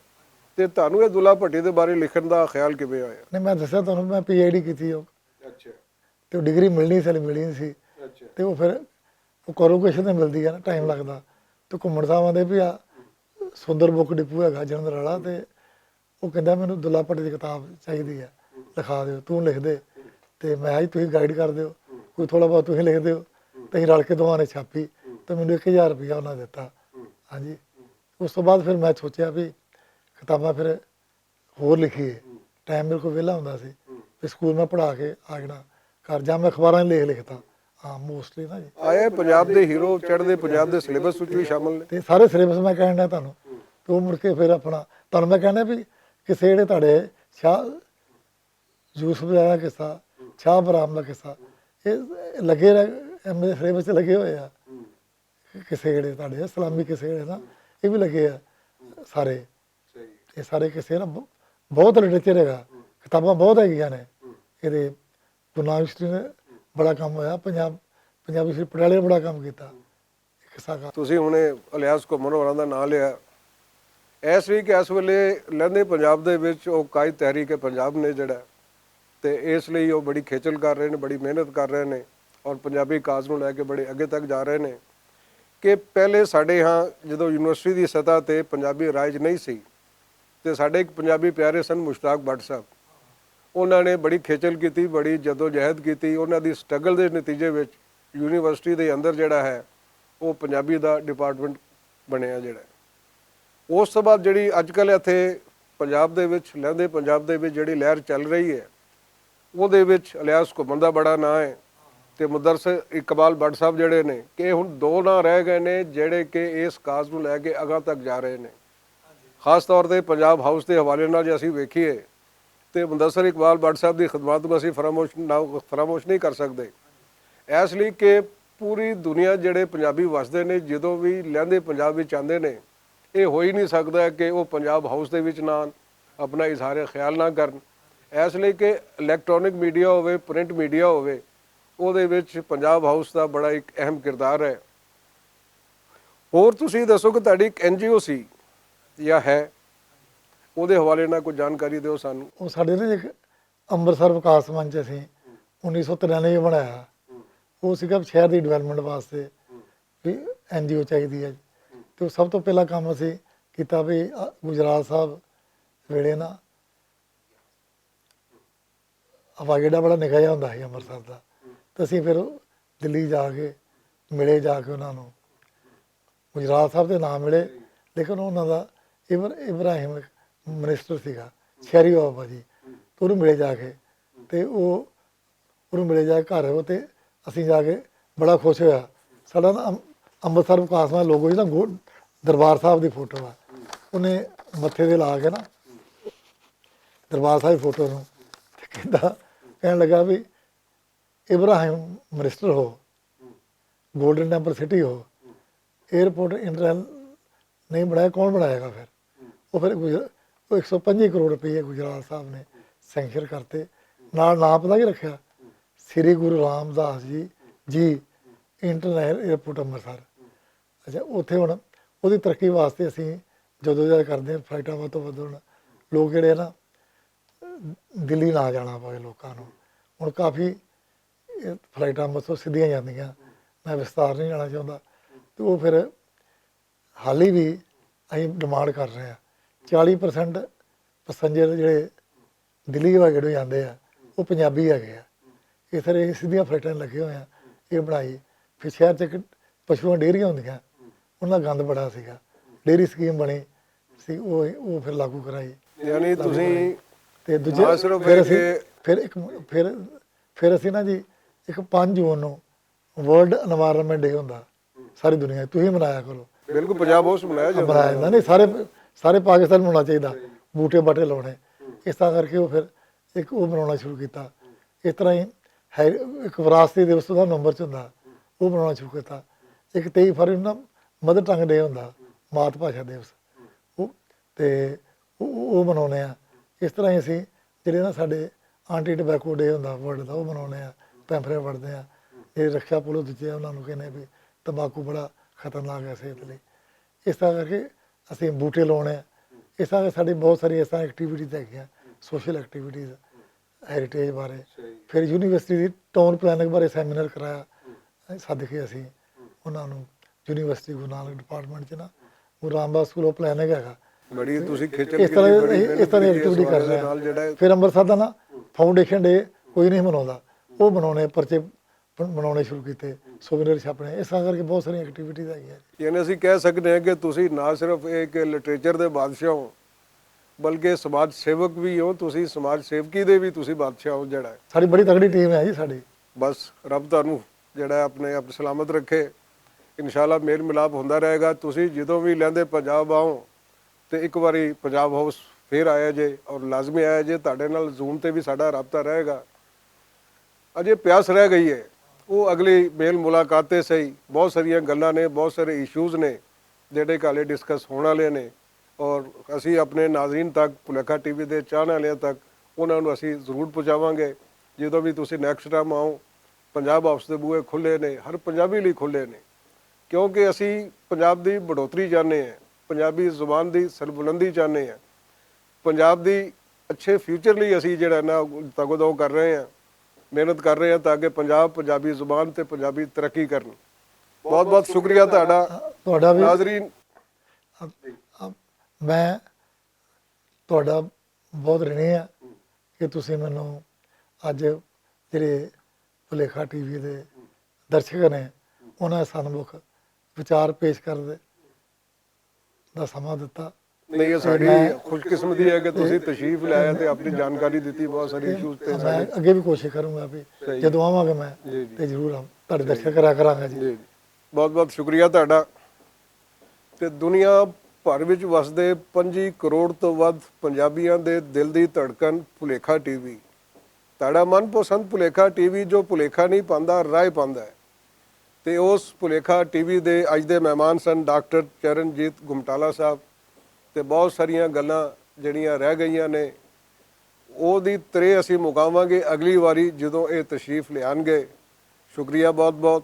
تے تہانوں ایہہ دلہا پٹی دے بارے لکھن دا خیال کیویں آیا؟ نہیں، میں دسیا تہانوں، میں پی ایچ ڈی کیتی ہو۔ تے او ڈگری ملنی سی، ملنی سی۔ تے او فیر او کولوکیشن تے ملدی ہے نا، ٹائم لگدا۔ تے گھمن صاحب آندے بھی آ سندر بک ڈپو ہے گاجن دا رالا، تے او کہندا مینوں دلہا پٹی دی کتاب چاہیدی ہے، لکھا دیو، توں لکھ دے۔ تے میں آئی تسی گائیڈ کر دیو، کوئی تھوڑا بہت تسی لکھ دیو۔ تے اسی رل کے دوواں نے چھاپی، تے مینوں ایک ہزار روپیہ انہاں دیتا۔ ہاں جی۔ اس توں بعد فیر میں سوچیا بھی کتاباں فیر ہور لکھیے۔ ٹائم میرے کول ویلا ہوندا سی، تے سکول میں پڑھا کے آ جانا، گھر جا میں اخباراں لکھ لکھتا۔ ہاں، موسٹلی نا جی۔ آیا پنجاب دے ہیرو چڑھدے پنجاب دے سلیبس وچ وی شامل نے؟ تے سارے سلیبس میں کہنا تہانوں، تے او مڑ کے فیر اپنا تہانوں میں کہنا بھی کسے جیہڑے تہاڈے شاہ یوسف دا قصہ، شاہ ابراہم دا قصہ، اے لگے رہ، ایم اے سلیبس چ لگے ہوئے آ۔ کسے جیہڑے تہاڈے سلامی کسے جیہڑے نا، اے وی لگے آ سارے۔ اے سارے قصے نا بہت لٹریچر ہے گا، کتاباں بہت ہے گیاں نے۔ اے دے گناہ ہسٹری نے بڑا کم ہویا، پنجاب پنجابی ہسٹری پٹیالے نے بڑا کم کیتا۔ قصہ کا تسی ہن الیاس گھمن ہوراں دا ناں لیا۔ ایس وی کہ ایس ویلے لہندے پنجاب دے وچ او قائد تحریک پنجاب نے جیہڑا، تے اس لئی او بڑی کھیچل کر رہے نے، بڑی محنت کر رہے نے، اور پنجابی کاز نوں لے کے بڑے اگے تک جا رہے نے۔ کہ پہلے ساڈے ہاں جدوں یونیورسٹی دی سطح تے پنجابی رائج نہیں سی، تے ساڈے اک پنجابی پیارے سن مشتاق بٹ صاحب، انہاں نے بڑی کھیچل کیتی، بڑی جدوجہد کیتی۔ انہاں دی سٹرگل دے نتیجے وچ یونیورسٹی دے اندر جیہڑا ہے او پنجابی دا ڈپارٹمنٹ بنیا جیہڑا۔ اس توں بعد جیہڑی اج کل اتھے پنجاب دے وچ لہندے پنجاب دے وچ جیہڑی لہر چل رہی ہے، اوہدے وچ الیاس گھمن دا بڑا ناں ہے۔ تے مدرس اقبال بٹ صاحب جیہڑے نے کہ ہن دو ناں رہ گئے نے جیہڑے کہ اس کاز نوں لے کے اگاں تک جا رہے نے۔ خاص طور تے پنجاب ہاؤس دے حوالے نال جے اسی ویکھیے تے مدثر اقبال بٹ صاحب دی خدمات نوں اسی فراموش نہ فراموش نہیں کر سکدے۔ ایس لئی کہ پوری دنیا جیہڑے پنجابی وسدے نے جدوں وی لہندے پنجاب وچ آندے نے، ایہہ ہوئی نہیں سکدا کہ او پنجاب ہاؤس دے وچ نہ آن، اپنا اظہار خیال نہ کرن۔ ایس لئی کہ الیکٹرانک میڈیا ہووے پرنٹ میڈیا ہووے، اوہدے وچ پنجاب ہاؤس دا بڑا اک اہم کردار ہے۔ ہور تسی دسو کہ تہاڈی اک این جی او سی یا ہے، اوہدے حوالے نال کوئی جانکاری دیو سانوں۔ او ساڈے نا اک امبرسر وکاس منچ اسی انیس سو ترانوے بنایا۔ او سیگا شہر دی ڈیولپمنٹ واسطے وی این جی او چاہیدی ہے۔ تے او سب توں پہلا کم اسی کیتا وی گجرال صاحب ویلے نا ہوائی اڈا بڑا نکا جا ہوندا سی امرتسر دا۔ تے اسی فیر دلی جا کے ملے جا کے انہاں نوں۔ گجرال صاحب دے ناں ملے، لیکن انہاں دا ابراہیم منسٹر سی گا، شہری بابا جی، تے انہوں ملے جا کے۔ تے او انہوں ملے جا کے گھر ہو تے اسی جا کے بڑا خوش ہویا۔ ساڈا نا امرتسر وکاس نا لوگو جی نا دربار صاحب دی فوٹو ہے، انہیں متھے دے لا کے نا دربار صاحب دی فوٹو نوں کہن لگا بھی ابراہیم منسٹر ہو، گولڈن ٹیمپل سٹی ہو، ایئرپورٹ انٹرنل نہیں بنایا، کون بنائے گا پھر؟ وہ پھر گجرا- وہ ایک سو پنجی کروڑ روپیے گجرال صاحب نے سینکشن کرتے۔ نال ناپ پتا کی رکھیا؟ سری گرو رام داس جی، جی، انٹرنیشنل ایئرپورٹ امرتسر۔ اچھا، اتھے ہن اوہدی ترقی واسطے اسی جدوجہد کردے ہیں، فلائٹاں ودھ توں ودھ ہن۔ لوگ جڑے نا دلی نہ جانا پوے لوکاں نوں۔ ہن کافی فلائٹاں مطلب سدھیاں جاندیاں، میں وستار نہیں جانا چاہندا۔ تے او پھر حالی وی اسی ڈیمانڈ کر رہے ہیں، چالی پرسنٹ پیسنجر جڑے دلی ہوائی اڈے جاندے آ، او پنجابی ہے گئے آ۔ اس طرح اسی سدھیاں فلائٹاں لگے ہوئے ہیں، یہ بنائی۔ پھر شہر چ پشواں ڈیریاں ہوندیاں، انہاں دا گند بڑا سیگا۔ ڈیری سکیم بنی سی، او او پھر لاگو کرائی۔ یعنی لاگو تسی کرائی۔ تے دوجے نہ صرف پھر اے اسی کہ پھر ایک پھر پھر اسی نا جی ایک پنج جون نوں ورلڈ انوائرمنٹ ڈے ہوندا ساری دنیا وچ، تسی منایا کرو۔ بالکل، پنجاب ہاؤس منایا جاندا منایا ہے۔ جاندا نہیں، سارے سارے پاکستان منانا چاہیدا، بوٹے باٹے لاؤنے۔ اس طرح کر کے وہ پھر ایک وہ بنانا شروع کیتا۔ اس طرح ہی ہے، ایک وراثتی دے اس دا نمبر چ ہوندا، وہ بنانا شروع کیتا۔ ایک تئی فروری نا مدر ٹنگ ڈے ہوندا، مات بھاشا دیوس، وہ تے وہ منانے آ۔ اس طرح ہی اسی جڑے نا ساڈے آنٹی ٹبیکو ڈے ہوندا ورلڈ دا، وہ منانے آ۔ پیمفلٹ وڑدے آ، جڑے رکشا پولو دجے آ، انہاں نوں کہنے بھی تمباکو بڑا خطرناک ہے صحت لئی۔ اس طرح کر کے اسی بوٹے لاؤنے آ۔ اس طرح ساڈی بہت ساری اس طرح ایکٹیویٹیز ہے گیاں، سوشل ایکٹیویٹیز، ہیریٹیج بارے۔ پھر یونیورسٹی دی ٹاؤن پلاننگ بارے سیمینار کرایا۔ سد کے اسی انہاں نوں یونیورسٹی گرو نانک ڈپارٹمنٹ چ نا، وہ رام باغ سکول آف پلاننگ ہے گا۔ بڑی تسی کھچل اس طرح کیتی، بڑی محنت اس طرح کیتی اس ایکٹیویٹی کر حوالے رہے دے نال جڑا ہیں۔ ہے۔ پھر امرتسر دا نا فاؤنڈیشن ڈے کوئی نہیں مناوندا، وہ مناونے، پرچے بناونے شروع کیتے، سووینئر چھاپنے، اس طرح کر کے بہت ساری ایکٹیویٹیز ہے گی۔ یعنی اسی کہہ سکتے ہیں کہ تسی نہ صرف ایک لٹریچر دے بادشاہ ہو، بلکہ سماج سیوک بھی ہو، تسی سماج سیوکی دے بھی تسی بادشاہ ہو جڑا ہے۔ ساری بڑی تگڑی ٹیم ہے جی ساری۔ بس رب تانوں جڑا ہے اپنے اپنے سلامت رکھے۔ انشاءاللہ میل ملاپ ہوندا رہے گا۔ تسی جدوں بھی لہندے پنجاب آؤ تے اک واری پنجاب ہاؤس فیر آیا جے اور لازمی آیا جے، تہاڈے نال زوم تے وی ساڈا رابطہ رہے گا۔ اجے پیاس رہ گئی ہے، او اگلی میل ملاقات تے سہی۔ بہت ساریاں گلاں نے، بہت سارے ایشوز نے جیہڑے کالے ڈسکس ہون والے نے، اور اسی اپنے ناظرین تک، پلیکھا ٹی وی دے چاہنے والے تک انہاں نوں اسی ضرور پہنچاواں گے۔ جدوں وی تسی نیکسٹ ٹائم آؤ، پنجاب ہاؤس دے بوئے کھلے نے، ہر پنجابی لئی کھلے نے، کیونکہ اسی پنجاب دی بڑھوتری چاہنے ہیں، پنجابی زبان دی سربلندی چاہنے ہیں، پنجاب دی اچھے فیوچر لئی اسی جڑا نا تگودو کر رہے ہیں، محنت کر رہے ہیں تاکہ پنجاب، پنجابی زبان تے پنجابی ترقی کرن۔ بہت بہت شکریہ تہاڈا۔ تہاڈا وی۔ ناظرین، میں تہاڈا بہت رنی ہاں کہ تسی مینوں اج جڑے پلیکھا ٹی وی دے درشک نے، انہاں سانمکھ وچار پیش کرنے دا سماں دتا۔ نہیں، یہ ساری خوش قسمتی ہے کہ تسی تشریف لایا تے اپنی جانکاری دتی، بہت ساری ایشوز تے میں اگے بھی کوشش کروں گا بھی جدوں آواں گا میں تے ضرور ہم تہاڈے درشن کرا کراں گا جی۔ بہت بہت شکریہ تہاڈا۔ تے دنیا بھر وچ وسدے پنجی کروڑ توں ودھ پنجابیاں دے دل دی دھڑکن پلیکھا ٹی وی، تہاڈا من پسند پلیکھا ٹی وی جو پلیکھا نہیں پاندا، رائے پاندا ہے۔ تے اس پلیکھا ٹی وی دے اج دے مہمان سن ڈاکٹر چرنجیت گمٹالا صاحب۔ تے بہت ساریاں گلاں جڑیاں رہ گئیاں نے، او دی ترے اسی مکاواں گے اگلی واری جدوں اے تشریف لے آن گے۔ شکریہ بہت بہت۔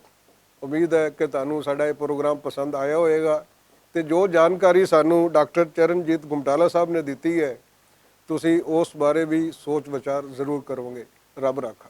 امید ہے کہ تانوں ساڈا اے پروگرام پسند آیا ہوئے گا۔ تے جو جانکاری سانوں ڈاکٹر چرنجیت گمٹالا صاحب نے دتی ہے، تسی اس بارے بھی سوچ وچار ضرور کرو گے۔ رب رکھا۔